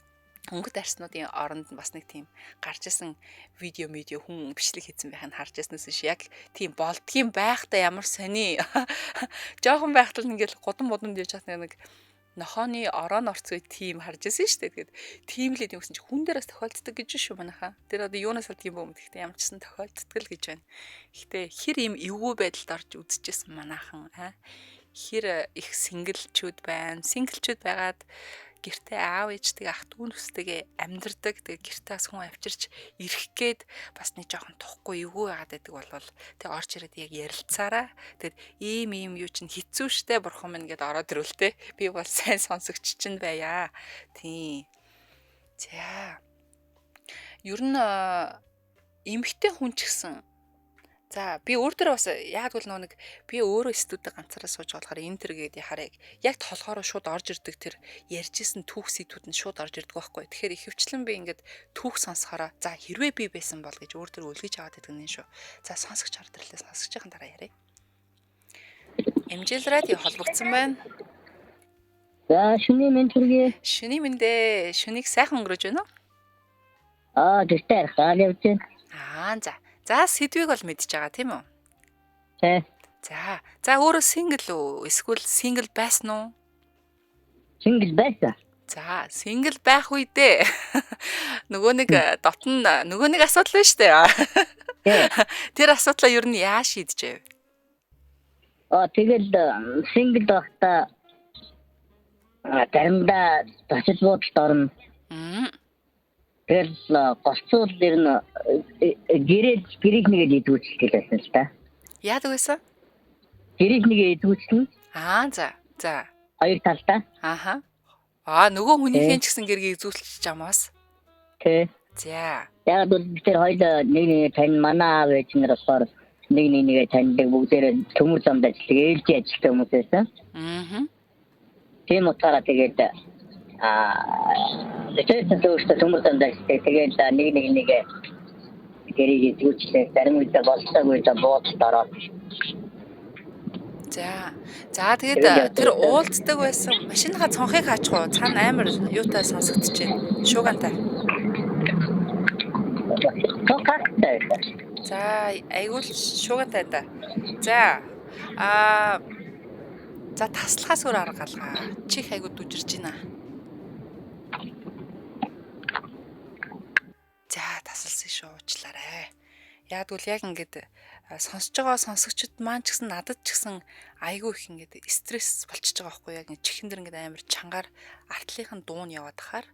[SPEAKER 1] өнгөт арснуудын оронд бас нэг тийм гарч исэн видео медиа хүн бичлэг хийсэн байх нь харж ирснээс биш яг тийм болдгийн байхдаа ямар сони жоохон байхдаа л ингээл гудам мудамд явж хат нэг нохооны орон орцгүй тийм харж ирсэн шүү дээ. Тэгээд тийм л юм гэсэн чи хүн дээр бас тохиолддог гэж шүү манайхаа. Тэр одоо юунаас болдгийг юм бэ гэхдээ ямар ч сан тохиолддог л гэж байна. Гэхдээ хэр юм эвгүй байдалд орж үзчихсэн манайхан аа. Хэр их синглчүүд байна. Синглчүүд байгаад гэртээ аав ээжтэйгээ ах дүү нөхдөйгээ амьдардаг. Тэгээ гэртээ бас хүн авчирч ирэх гээд бас нэг жоохон тухгүй эвгүй байгаад байдаг болвол тэг орж ирээд яг ярилцаараа. Тэгэд ийм ийм юу чинь хэцүү штэ бурхан минь гэд ороод ирвэл те. Би бол сайн сонсогч чинь байя. Тийм. За. Ер нь эмэгтэй хүн ч гэсэн. За би өөр дээр бас яг бол нэг би өөрөө студид ганцаараа сууж болохоор энэ төр гээд яхаар яг толгоороо шууд орж ирдэг тэр ярьжсэн түүх сэдвүүд нь шууд орж ирдэг байхгүй. Тэгэхээр ихэвчлэн би ингээд түүх сонсохороо за хэрвээ би байсан бол гэж өөр дээр үлгэж аваад байдаг нь шүү. За сонсогч орд ирлээ, сонсогчийн дараа яриа. MJL радио холбогдсон байна.
[SPEAKER 3] За шөнийн мэнд хүргэе.
[SPEAKER 1] Шөнийн мэндээ. Шөнийг сайхан өнгөрөөж байна уу?
[SPEAKER 3] Аа гэртээ архаа явж байна.
[SPEAKER 1] Аа за. За сэдвийг бол мэдж байгаа тийм үү?
[SPEAKER 3] Тий.
[SPEAKER 1] За. За өөрөө single үү? Эсвэл single байсан уу?
[SPEAKER 3] Single байсан.
[SPEAKER 1] За, single байх үедээ нөгөө нэг дотн нөгөө нэг асуудал байна шүү дээ. Тэр асуудлаа ер нь яаж шийджээ?
[SPEAKER 3] Аа тэгэл single байхдаа заримдаа тасал буудалд орно. Тэгэл голцуул ер нь гэрийг нэгээд идвүүцэлтэй байсан л та.
[SPEAKER 1] Яадаг байсан?
[SPEAKER 3] Гэрийг нэгээ идвүүцлэн.
[SPEAKER 1] Аа за. За.
[SPEAKER 3] Хоёр талдаа.
[SPEAKER 1] Ааха. Аа нөгөө хүнийхээ ч гэсэн гэргийг эзүүлчих чамаас.
[SPEAKER 3] Тий.
[SPEAKER 1] За.
[SPEAKER 3] Яг бол бид тэр хоёул нэг нэг тань манай аав ээж нар болохоор нэг нэгээ таньдаг, бүгдээрээ төмөр замд ажилладаг, ээлжийн ажилтай хүмүүс байсан.
[SPEAKER 1] Аа.
[SPEAKER 3] Тийм утгаараа тэгээд тэгээд өөртөө төмөр замд ажилладаг. Тэгээд нэг нэгээ гэрийг эзгүүчлээ. Зарим үедээ болцоогүй үедээ буудалд ороод.
[SPEAKER 1] За. За тэгээд тэр уулздаг байсан машиныхаа цонхыг хаачих уу? Цаана амар юутай сонсогдож байна. Шуугантай.
[SPEAKER 3] Цонхтой.
[SPEAKER 1] За айгуул шуугантай да. За. Аа за таслахаас өөр арга алгаа. Чих айгуу дүжирж байна. За тасалсан шүү, уучлаарай. Яагтвэл яг ингээд сонсож байгаа сонсогчд маань ч гэсэн надад ч гэсэн айгүй их ингээд стресс болчихж байгаа байхгүй яг чихэн дэр ингээд амар чангаар артлынхын дуун яваад хахаар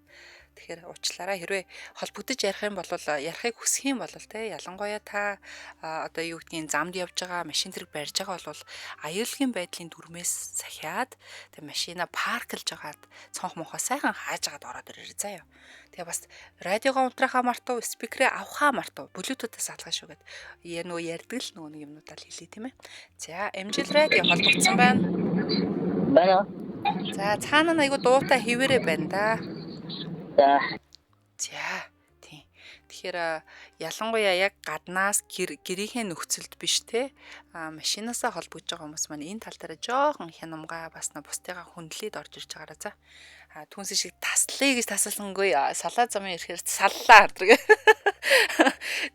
[SPEAKER 1] Тэгэхээр уучлаарай, хэрвээ холбогдож ярих юм бол, ярихыг хүсэх юм бол те, ялангуяа та одоо юу гэдгийг замд явж байгаа, машин тэрэг барьж байгаа бол аюулгүй байдлын дүрмээс сахиад, тэг машина парклж агаад цонх мохоо сайхан хааж агаад ороод ирээрэй заяа. Тэгээ бас радиогоо унтраахаа мартав, спикерээ авахаа мартав, блютутаас алгаа шүү гэд. Я нөгөө ярьдаг л нөгөө нэг юмнуудаа л хэлье, тийм ээ. За, MGL радио холбогдсон байна.
[SPEAKER 3] Байна.
[SPEAKER 1] За, цаана нь айгу дуутай хэвээрээ байна да.
[SPEAKER 3] За.
[SPEAKER 1] За, тийм. Тэгэхээр ялангуяа яг гаднаас гэрийнхээ нөхцөлд биш те, машинаасаа холбогдож байгаа хүмүүс маань энэ тал дээр жоохон хянамгаа бас бусдыгаа хүндлээд орж ирж байгаараа за. Түүнээс шиг таслая гэж тасалсангүй, салаа замын ирэхээр саллаа гэдэг.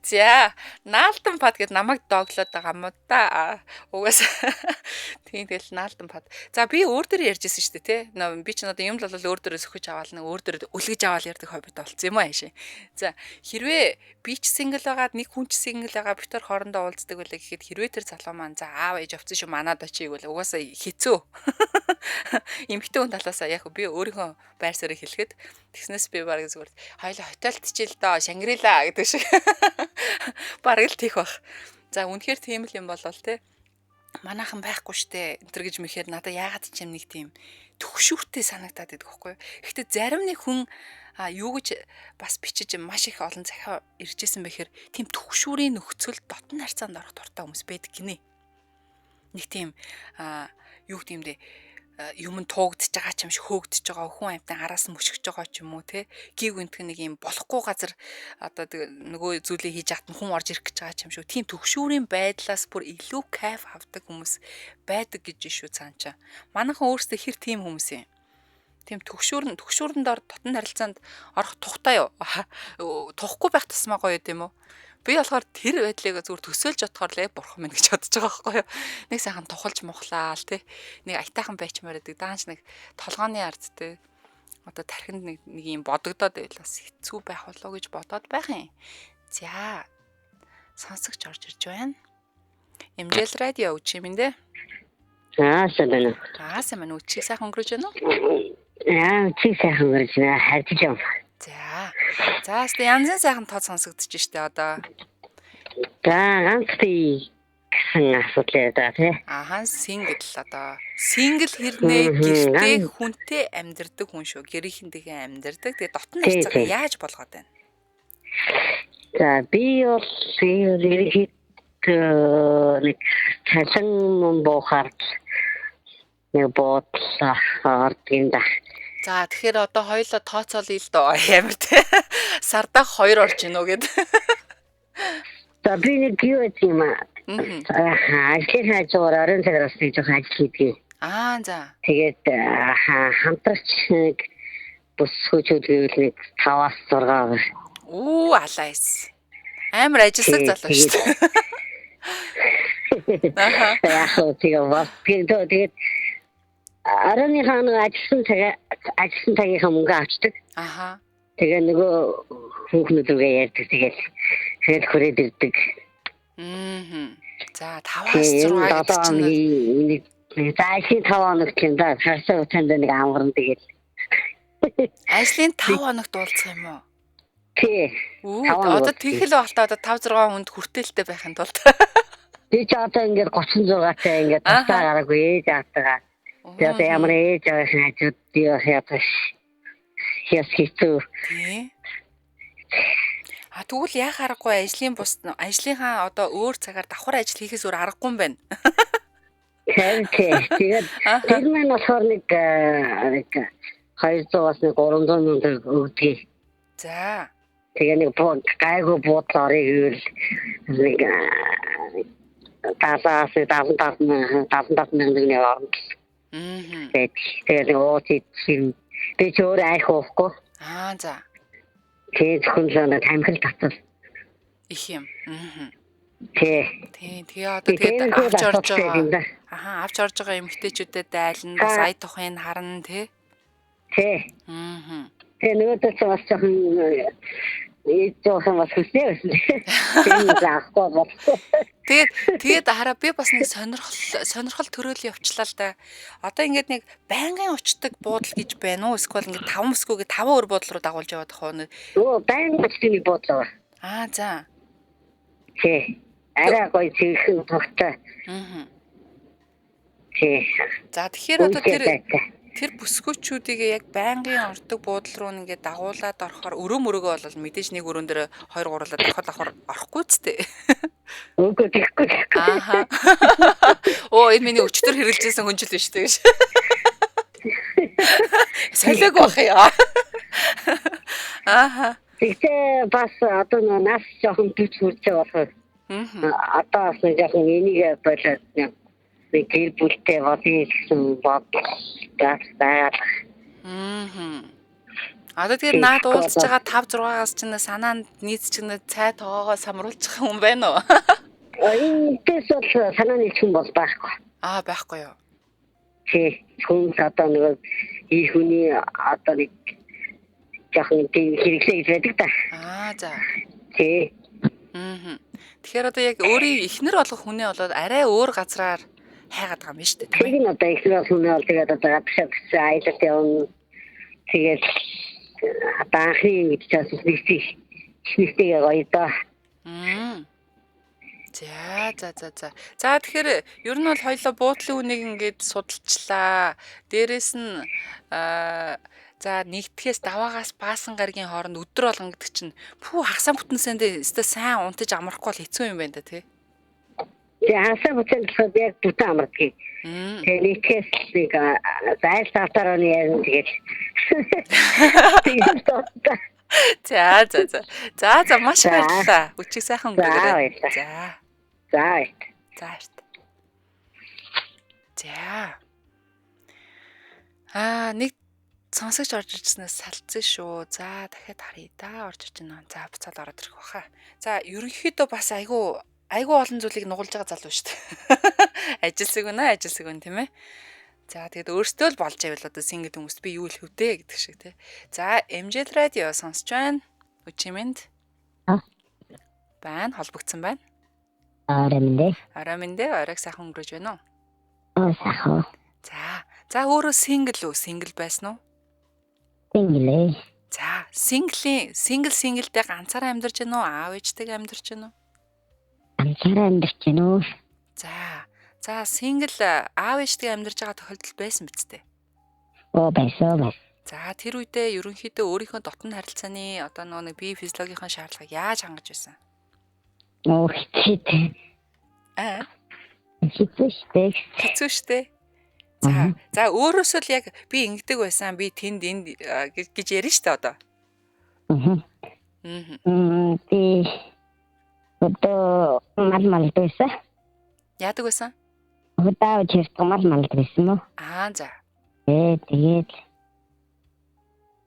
[SPEAKER 1] За, наалдан пад гэд намайг дооглоод байгаа юм да. Угаасаа тийм, тэгэл наалдан пад. За, би өөр дээр ярьж ирсэн шүү дээ, тий. Би ч одоо юм л бол өөр дээрээ сөхөж аваал, нэг өөр дээр үлгэж аваал ярьдаг хоббит болцсон юм аа шээ. За, хэрвээ би ч single байгаад, нэг хүн ч single байгаа, бид тэр хоорондоо уулздаг байлаа гэхэд, хэрвээ тэр залуу маань за аав ээж авцсан шүү, манад очие гэвэл угаасаа хэцүү. Эмэгтэй хүн талаасаа яг би өөрийнхөө байр суурийг хэлэхэд тэгснээс би бараг зүгээр хоёлаа хотелд доо Шангрила гэдэг шиг бараг л тийх бах. За, үнэхээр тийм л юм болол те, манайхан байхгүй штэ энэ төр гэж мэхээр надад яагаад ч юм нэг тийм төгшүүртэй санагдаад байдаг байхгүй юу. Гэхдээ зарим нэг хүн юу гэж бас бичиж маш их олон захиа иржсэн бэхээр тийм төгшүүрийн нөхцөл, дотн харьцаанд орох дуртай хүмүүс байдаг гинэ. Нэг тийм юу гэдэм бэ, юм нь туугдж байгаа ч юм шиг хөөгдөж байгаа, хүн амьтан араас нь мөшгөж байгаа ч юм уу те, гів гинтг нэг юм болохгүй газар одоо нөгөө зүйлийг хийж хат хүн орж ирэх гэж байгаа ч юм шиг, тийм төгшүүрийн байдлаас бүр илүү кайф авдаг хүмүүс байдаг гэж шүү цаан чаа. Манайхан өөрсдөө хэр тийм хүмүүс юм? Тийм төгшүүрэнд ор дотн харилцаанд орох тухтай юу? Тухгүй байх тусмаа гоё юм уу? Би болохоор тэр байдлыг зүгээр төсөөлж бодохоор л бурхан минь гэж бодож байгаа байхгүй юу. Нэг сайхан тухалж мухлаал те. Нэг аятайхан байчмаар байдаг. Даанч нэг толгооны ард те. Одоо тархинд нэг нэг юм бодогдоод байвал бас хэцүү байх болоо гэж бодоод байх юм. За, сонсогч орж ирж байна. MGL радио, үчи минь дээ.
[SPEAKER 3] Аа, сайн байна.
[SPEAKER 1] Аа, сайн байна. Үчиг сайхан өнгөрөж байна уу?
[SPEAKER 3] Аа, үчиг сайхан өнгөрөж байна. Харж юм.
[SPEAKER 1] За. За, өстө янзын сайхан тод сонсогдож штэ одоо.
[SPEAKER 3] За, ганц би гэсэн асуудал яриад байгаа тий.
[SPEAKER 1] Ахан, single одоо. Single хэрнээ гэртээ хүнтэй амьдардаг хүн шүү. Гэрийнхэнтэйгээ амьдардаг. Тэгээ дотн харьцаагаа яаж болгоод байна?
[SPEAKER 3] За, би бол ерөнхийдөө нэг цалин мөн буухаар нэг буудлаа ордог юм да.
[SPEAKER 1] За, тэгэхээр одоо хоёулаа тооцоолъё л доо, амар те. Сардаа 2 орж гинөө гэд.
[SPEAKER 3] За, би нэг юу гэдэг юм аа. Ажлын хажуугаар оройн цагаар бас нэг жоохон ажил хийдэг.
[SPEAKER 1] Аа, за.
[SPEAKER 3] Тэгээд хамтрагч нэг бүсгүүчүүд гэвэл нэг 5-аас 6.
[SPEAKER 1] Үү, алайс. Амар ажиллаг залуу шүү дээ.
[SPEAKER 3] Аа. Яг хөө тэгээ бас тэгээд оройныхаа нэг ажилласан цагийнхаа мөнгө авчдаг.
[SPEAKER 1] Аха.
[SPEAKER 3] Тэгээ нөгөө хүүхнүүд рүүгээ ярьдаг. Тэгэл хүрээд ирдэг.
[SPEAKER 1] Аа. За, 5-аас 6 гэдэг
[SPEAKER 3] чинь нэг за ажлын 5 хоногт юм да. Харсаа утаанд нэг амгарна тэгэл.
[SPEAKER 1] Ажлын 5 хоногт уулзах юм уу?
[SPEAKER 3] Тий.
[SPEAKER 1] Одоо тэгэл болтоо одоо 5 6 хүнд хүртээлтэй байхын тулд.
[SPEAKER 3] Би ч одоо ингээд 36-тай ингээд тасаа гараагүй ээж аавтайгаа. Тэгээ одоо ямар ээж аавын хажууд явах ядаж яс хэцүү.
[SPEAKER 1] Тий. А тэгвэл яах аргагүй, ажлын бус ажлынхаа одоо өөр цагаар давхар ажил хийхээс өөр аргагүй юм байна.
[SPEAKER 3] Тийм тий. Тэгээд тэр маань болохоор нэг 200-аас нэг 300 мянга өгдөг.
[SPEAKER 1] За.
[SPEAKER 3] Тэгээ нэг гайгүй буудлаа орё гэвэл нэг 70-аас 75 мянга 75 мянганы орно.
[SPEAKER 1] Аа.
[SPEAKER 3] Тэгээд нэг ууц идсэн. Би ч өөр айх уухгүй.
[SPEAKER 1] Аа, за.
[SPEAKER 3] Тэгээ зөвхөн л нэг тамхил татвал.
[SPEAKER 1] Их юм. Аа.
[SPEAKER 3] Тий.
[SPEAKER 1] Тий, тэгээ одоо тэгээд авч орж байгаа. Аха, авч орж байгаа эмэгтэйчүүдэд дайлна, бас ая тухыг харна тий.
[SPEAKER 3] Тий.
[SPEAKER 1] Аа.
[SPEAKER 3] Тэгээ нөгөөдөө ч бас жоохон Ээж жоохон бас хүснэ байсан. Тийм заахгүй бол.
[SPEAKER 1] Тэгээд хараа би бас нэг сонирхол төрөөл явчлаа л да. Одоо ингээд нэг байнгын учдаг буудал гэж байна уу? Эсвэл ингээд 5 мөсгөөгээ 5 өөр буудал руу дагуулж яваад ах уу?
[SPEAKER 3] Өө байнгын учдаг нэг буудлаа.
[SPEAKER 1] Аа за.
[SPEAKER 3] Тий. Арай гоё цэвэрхэн тогтой.
[SPEAKER 1] Аа.
[SPEAKER 3] Тий.
[SPEAKER 1] За тэгэхээр одоо тэр бүсгүүчүүдийг яг байнгын ордог буудал руу ингээд дагуулад орохоор өрөө мөрөөгөө бол мэдээж нэг өрөөн дээр 2 3-уулаад давхар давхар орохгүй ч тээ.
[SPEAKER 3] Үгүй тэгэхгүй.
[SPEAKER 1] Ааха. Оо энэ миний өчтөр хэрэглэжсэн хүнжил биш үү гэж. Солиог бах яа. Ааха.
[SPEAKER 3] Тэгтээ бас одоо нөө нас жоохон 40 хүрч байгаа болохоор одоо бас нэг жоохон энийг болоод нэг гэр бүлтэй болъё гэсэн бодол байгаа.
[SPEAKER 1] Аа. Одоо тэгэхээр наад уулзж байгаа 5 6-аас чинь санаанд нийц чинь цай тоогоо самруулчих юм байна уу?
[SPEAKER 3] Энэс бол санаа нийцэх юм бол байхгүй.
[SPEAKER 1] Аа байхгүй юу.
[SPEAKER 3] Тий. Хүн одоо нөгөө ий хүний одоо нэг жоохон тийм хэрэглээ гэж байдаг та.
[SPEAKER 1] Аа за.
[SPEAKER 3] Тий.
[SPEAKER 1] Аа. Тэгэхээр одоо яг өөрийн эхнэр болох хүнээ болоод арай өөр газраар хайгаад байгаа юм байна шүү дээ.
[SPEAKER 3] Тэр нь одоо эхнэр болох хүнээ бол тэгээд одоо гадагшаа бичсэн аялалд явна. Тэгээд одоо анхны юм гэж бас нэгтэйгээ гоё доо.
[SPEAKER 1] За за за за. За тэгэхээр ер нь бол хоёлоо буудлын үнийг ингээд судалчлаа. Дээрээс нь за нэгтгэхээс даваагаас баасан гарагийн хооронд өдөр болгон гэдэг чинь пүү хагасаа бүтэн сэндээ өстой сайн унтаж амрахгүй бол хэцүү юм байна да тий.
[SPEAKER 3] Тэгээ хагасаа бүтэн болохоор яг бүтэн амардгийг. Тэгээ нэгтгэхээс нэг зайл завтаар оны ярина тэгээд. Тэгээд доо.
[SPEAKER 1] За за за. За за маш баярлалаа. Үчиг сайхан өнгөрөөрэй.
[SPEAKER 3] За. За баярлалаа.
[SPEAKER 1] За баярлалаа. За. Аа нэг сонсогч орж ирснээс салцсан шүү. За дахиад харъя да орж ирж байна. За буцаад ороод ирэх баха. За ерөнхийдөө бас айгүй олон зүйлийг нугалж байгаа залуу шүү дээ. Ажилсаг үнэ ажилсаг үн тийм ээ. За тэгээд өөртөө л болж байвал одоо single хүмүүст би юу хэлэх вүдэ гэдэг шиг тий. За MJL радио сонсч байна. Өчийн мэнд. Байна холбогдсон байна.
[SPEAKER 2] Орой мэндэ.
[SPEAKER 1] Орой мэндэ. Оройг сайхан өнгөрөөж байна уу?
[SPEAKER 2] Оо сайхан.
[SPEAKER 1] За. За өөрөө single үү? Single байсан уу?
[SPEAKER 2] Single ээ.
[SPEAKER 1] За, single-тэй ганцаараа амьдарч байна уу? Аав ээжтэйгээ амьдарч байна уу?
[SPEAKER 2] Ганцаараа амьдарч байна уу?
[SPEAKER 1] За. За, single аав ээжтэйгээ амьдарч байгаа тохиолдол байсан биз дээ?
[SPEAKER 2] Оо байсан.
[SPEAKER 1] За, тэр үедээ ерөнхийдөө өөрийнхөө дотны харилцааны одоо нөгөө нэг бие физиологийн шаардлагыг яаж хангаж байсан?
[SPEAKER 2] Оо хэцүү дээ.
[SPEAKER 1] Аа.
[SPEAKER 2] Хэцүү штэ.
[SPEAKER 1] Хэцүү штэ. За, за өөрөөсөө л яг би ингэдэг байсан, би тэнд энд гэж ярина штэ одоо.
[SPEAKER 2] Аа. Би одоо мал малд байсан.
[SPEAKER 1] Яадаг байсан?
[SPEAKER 2] Хөдөө чирт мал малд байсан мó.
[SPEAKER 1] Аа за.
[SPEAKER 2] Тэгээд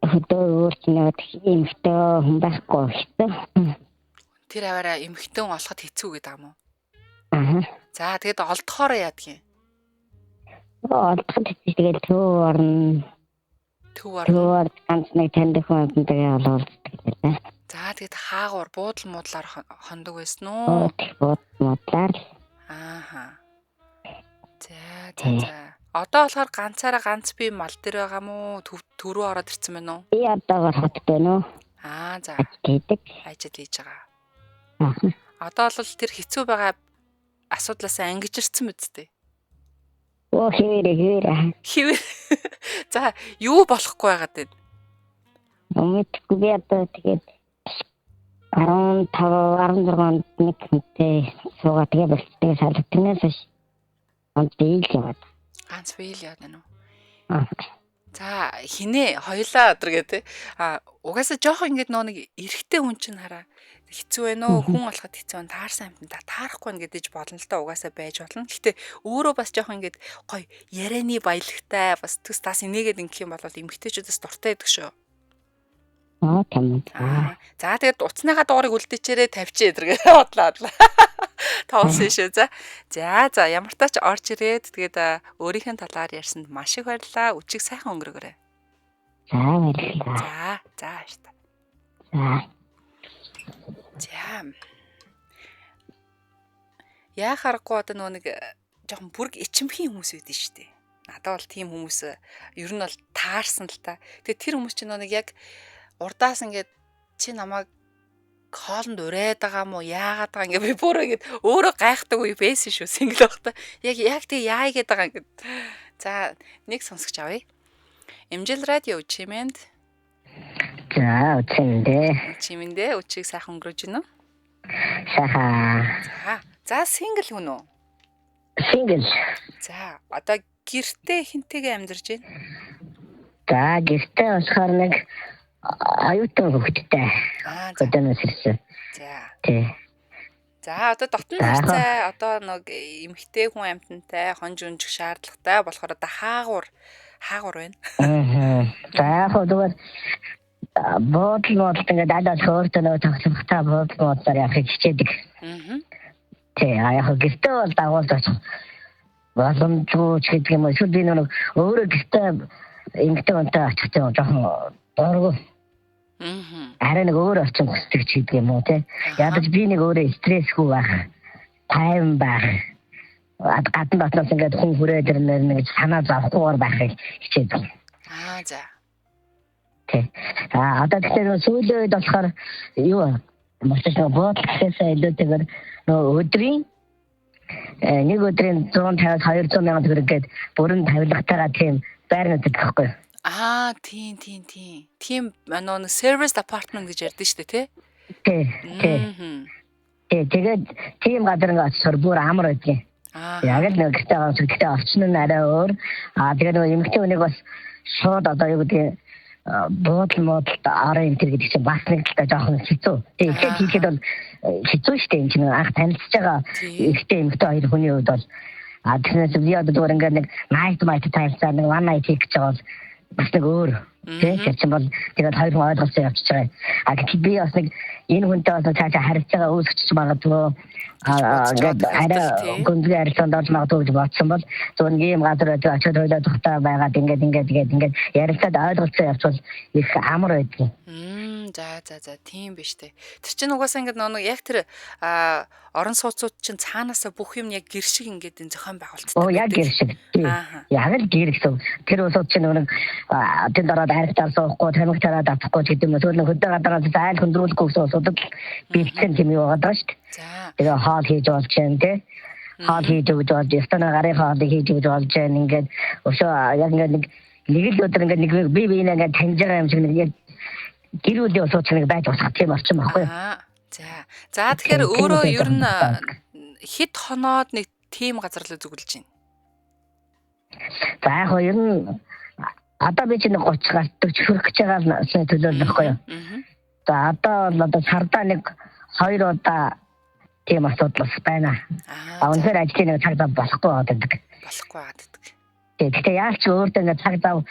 [SPEAKER 2] хөдөө өөр чинь эмэгтэй хүн байхгүй хэцүү.
[SPEAKER 1] Тэр аваараа эмэгтэй хүн олоход хэцүү гэдэг юм уу?
[SPEAKER 2] Аа.
[SPEAKER 1] За тэгээд олдохоор яадаг юм?
[SPEAKER 2] Олдоход хэцүү тэгээд төв орно.
[SPEAKER 1] Төв орно.
[SPEAKER 2] Төв орд ганц нэг таньдаг хүн амтантайгаа олуулдаг байлаа.
[SPEAKER 1] За тэгээд хаагуур буудал муудлаар хондог байсан уу?
[SPEAKER 2] Буудал муудлаар.
[SPEAKER 1] Ааха. За за за. Одоо болохоор ганцаараа ганц би мал дээр байгаа мó? Төв рүү ороод ирсэн байна уу?
[SPEAKER 2] Би одоогоор хотод байна уу?
[SPEAKER 1] Аа за.
[SPEAKER 2] Ажил хийдэг.
[SPEAKER 1] Ажил хийж байгаа.
[SPEAKER 2] Аа.
[SPEAKER 1] Одоо бол тэр хэцүү байгаа асуудлаас ангижирсан биз дээ?
[SPEAKER 2] Оо хэвээрээ.
[SPEAKER 1] Хэвээр. За юу болохгүй байгаад байна?
[SPEAKER 2] Мэдгүй би одоо тэгээд 15 16 онд нэг хүнтэй суугаад тэгээ болцдог салгатнаас хойш ганц бие л яваад.
[SPEAKER 1] Ганц бие л яваад байна уу?
[SPEAKER 2] Аа.
[SPEAKER 1] За хинээ хоёлаа өдр гэ тэ. А угаасаа жоохон ингэж нөө нэг эрэгтэй хүн чинь хараа хэцүү байна уу? Хүн олоход хэцүү байна. Таарсан амьтан таарахгүй байна гэдэж болно л та угаасаа байж болно. Гэхдээ өөрөө бас жоохон ингэж гоё ярианы баялагтай бас төс тас инээгээд ингэх юм бол эмэгтэйчүүдээс дуртай байдаг шүү.
[SPEAKER 2] Аа тийм.
[SPEAKER 1] За тэгээд утасныхаа дугаарыг үлдээчээрээ тавьчих эдэр гэ бодлоо. Тоолсон шүү. За. За за ямар тач орж ирээд тэгээд өөрийнх нь талаар ярьсанд маш их баярлалаа. Үчиг сайхан өнгөрөөгөөрэй.
[SPEAKER 2] За баярлалаа.
[SPEAKER 1] За за баярлалаа.
[SPEAKER 2] За.
[SPEAKER 1] За. Яа харахгүй одоо нөгөө нэг жоохон бүрг ичимхийн хүмүүс үүдэн шүү дээ. Надад бол тийм хүмүүс ер нь бол таарсан л та. Тэгээ тэр хүмүүс чинь нөгөө нэг яг урдаас ингээд чи намайг хоолнд урайд байгаа мó яагаад байгаа ингээ би бүр ингээд өөрөө гайхдаг үе байсан шүү single байхдаа. Яг тэг яа гээд байгаа ингээд. За нэг сонсогч авъя. Эмжил радио чимэнд.
[SPEAKER 3] За үчимдээ.
[SPEAKER 1] Чимэндээ үчиг сайхан өнгөрөөж гинөө.
[SPEAKER 3] Сайхан.
[SPEAKER 1] За single хүн үү?
[SPEAKER 3] Single.
[SPEAKER 1] За одоо гэртээ хинтэйгээ амьдарч байна?
[SPEAKER 3] За гэртээ болохоор нэг оюутан хүүхэдтэй.
[SPEAKER 1] Аа за.
[SPEAKER 3] Хөдөөнөөс ирсэн.
[SPEAKER 1] За.
[SPEAKER 3] Тий.
[SPEAKER 1] За одоо дотн харьцаа одоо нэг эмэгтэй хүн амьтантай хонж үнжих шаардлагатай болохоор одоо хаагур байна.
[SPEAKER 3] Аа. За яг хөө зүгээр буудал муудалд ингээд аль болох өөртөө нөгөө тоглохтой буудал муудлаар явахыг хичээдэг.
[SPEAKER 1] Аа.
[SPEAKER 3] Тий. А яг хөө гэртээ бол дагуулж очих боломжгүй ч гэдэг юм уу. Эсвэл би нөгөө өөрөө гэртээ эмэгтэй хүнтэй очих тийм жоохон дургу.
[SPEAKER 1] Аа.
[SPEAKER 3] Арай нэг өөр орчин хүсдэг ч гэдэг юм уу тий. Ядаж би нэг өөрөө стрессгүй байх, тайван байх. Гадна дотноос ингээд хүн хүрээд ирнээр нэг санаа зовхгүйгээр байхыг хичээдэг.
[SPEAKER 1] Аа за.
[SPEAKER 3] Тий. А одоо тэгэхээр сүүлийн үед болохоор юу мартаж нөгөө буудал гэхээсээ илүүтэйгээр нөгөө өдрийн нэг өдрийн 150-аас 200 мянган төгрөг гээд бүрэн тавилгатайгаа тийм байр нүдэд гэхгүй.
[SPEAKER 1] Аа тийм. Тийм нөгөө service apartment гэж ярьдэн шүү дээ тий?
[SPEAKER 3] Тий. Тий. Тий, тэгээд тийм газар ингээд очихоор бүр амар байдгийн.
[SPEAKER 1] Аа.
[SPEAKER 3] Яг л нэг гэртээ байгаа гэхдээ орчин нь арай өөр. Аа тэгээд нөгөө эмэгтэй хүнийг бас шууд одоо юу гэдгийг буудал муудалд орон энэ төр гэдэг чинь бас нэг талдаа жоохон хэцүү. Тий, эхлээд хийхэд бол хэцүү шүү дээ. Энэ чинь анх танилцж байгаа эрэгтэй эмэгтэй хоёр хүний хувьд бол а тэгснээс би одоо зүгээр ингээд нэг night might танилцаа нэг one night хийх гэж байгаа бол бас нэг өөр тий тэр чинь бол тэгээд хоёр хүн ойлголцоо явчихж байгаа. А гэтэл би бас нэг энэ хүнтэй бас цаашаа харилцаагаа үүсгэж магадгүй ингээд арай гүнзгий харилцаанд орж магадгүй гэж бодсон бол зөв нэг ийм газар байдаг очиод хойлоо тухтай байгаад ингээд ингээд ингээд ингээд ярилцаад ойлголцоо явчихвал их амар байдаг.
[SPEAKER 1] За тийм биш үү. Тэр чинь угаасаа ингээд нэг яг тэр орон сууцуд чинь цаанаасаа бүх юм яг гэр шиг ингээд энэ зохион байгуулалттай.
[SPEAKER 3] Оо яг гэр шиг. Яг л гэр гэсэн. Тэр улсууд чинь нэг тэнд ороод архитаар суухгүй, тамхи тараад авахгүй ч гэдэг юм уу. Тэгвэл нэг хөдөө гадараа зайл хөндрүүлэхгүй гэсэн улсуудад бэлдсэн тийм юу байгаа даа шүү дээ. Тэгээ хоол хийж болж байна тий. Хоол хийж өгч болж, ёстой гарын хоолыг хийж өгч болж байна. Ингээд өшөө яг ингээд нэг л өдөр ингээд нэг би биенээ ингээд таньж байгаа юм шиг нэг яг гэр бүлийн улсууд нэг байж болох тийм орчин байхгүй юу?
[SPEAKER 1] За. За тэгэхээр өөрөө ер нь хэд хоноод нэг тийм газар руу зүгэлж байна?
[SPEAKER 3] За яг хоо ер нь одоо би чинь 30 гарт 40 хүрэх гэж байгаа л төлөөлөл байхгүй юу? За одоо бол одоо сардаа нэг 2 удаа тийм асуудал бас байна. А үнэхээр ажлын нэг цаг зав болохгүй байдаг.
[SPEAKER 1] Болохгүй байдаг.
[SPEAKER 3] Гэхдээ яаж ч өөртөө нэг цаг зав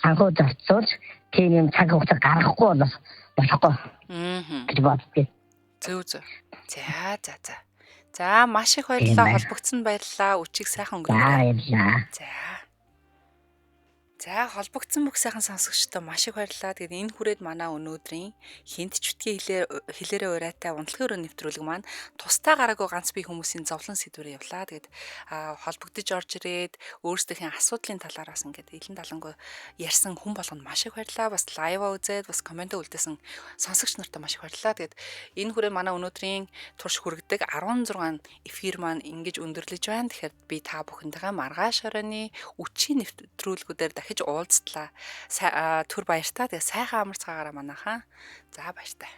[SPEAKER 3] санхүү зарцуулж тийм юм цаг хугацаа гаргахгүй бол болохгүй. Гэж боддог.
[SPEAKER 1] Зөв. За. За маш их баярлалаа. Холбогдсон баярлалаа. Үчиг сайхан өнгөрөөрэй.
[SPEAKER 3] Баярлалаа.
[SPEAKER 1] За. За холбогдсон бүх сайхан сонсогчдод маш их баярлалаа. Тэгээд энэ хүрээд манай өнөөдрийн хинт ч битгий хэлээрээ урайтай унтлагын өрөө нэвтрүүлэг маань тусдаа гараагүй ганц бие хүмүүсийн зовлон сэдвээр явлаа. Тэгээд холбогдож орж ирээд өөрсдийнхээ асуудлын талаараас ингээд илэн далангүй ярьсан хүн болгонд маш их баярлалаа. Бас лайваа үзээд бас коммент үлдээсэн сонсогч нартаа маш их баярлалаа. Тэгээд энэ хүрээ манай өнөөдрийн турш хүргэдэг 16 эфир маань ингэж өндөрлөж байна. Тэгэхээр би та бүхэнтэйгээ маргааш оройн үчийн нэвтрүүлгүүдээр дахиж уулзтлаа. Түр баяртай. Тэгээ сайхан амарцгаагаараа манайхаа. За баяртай.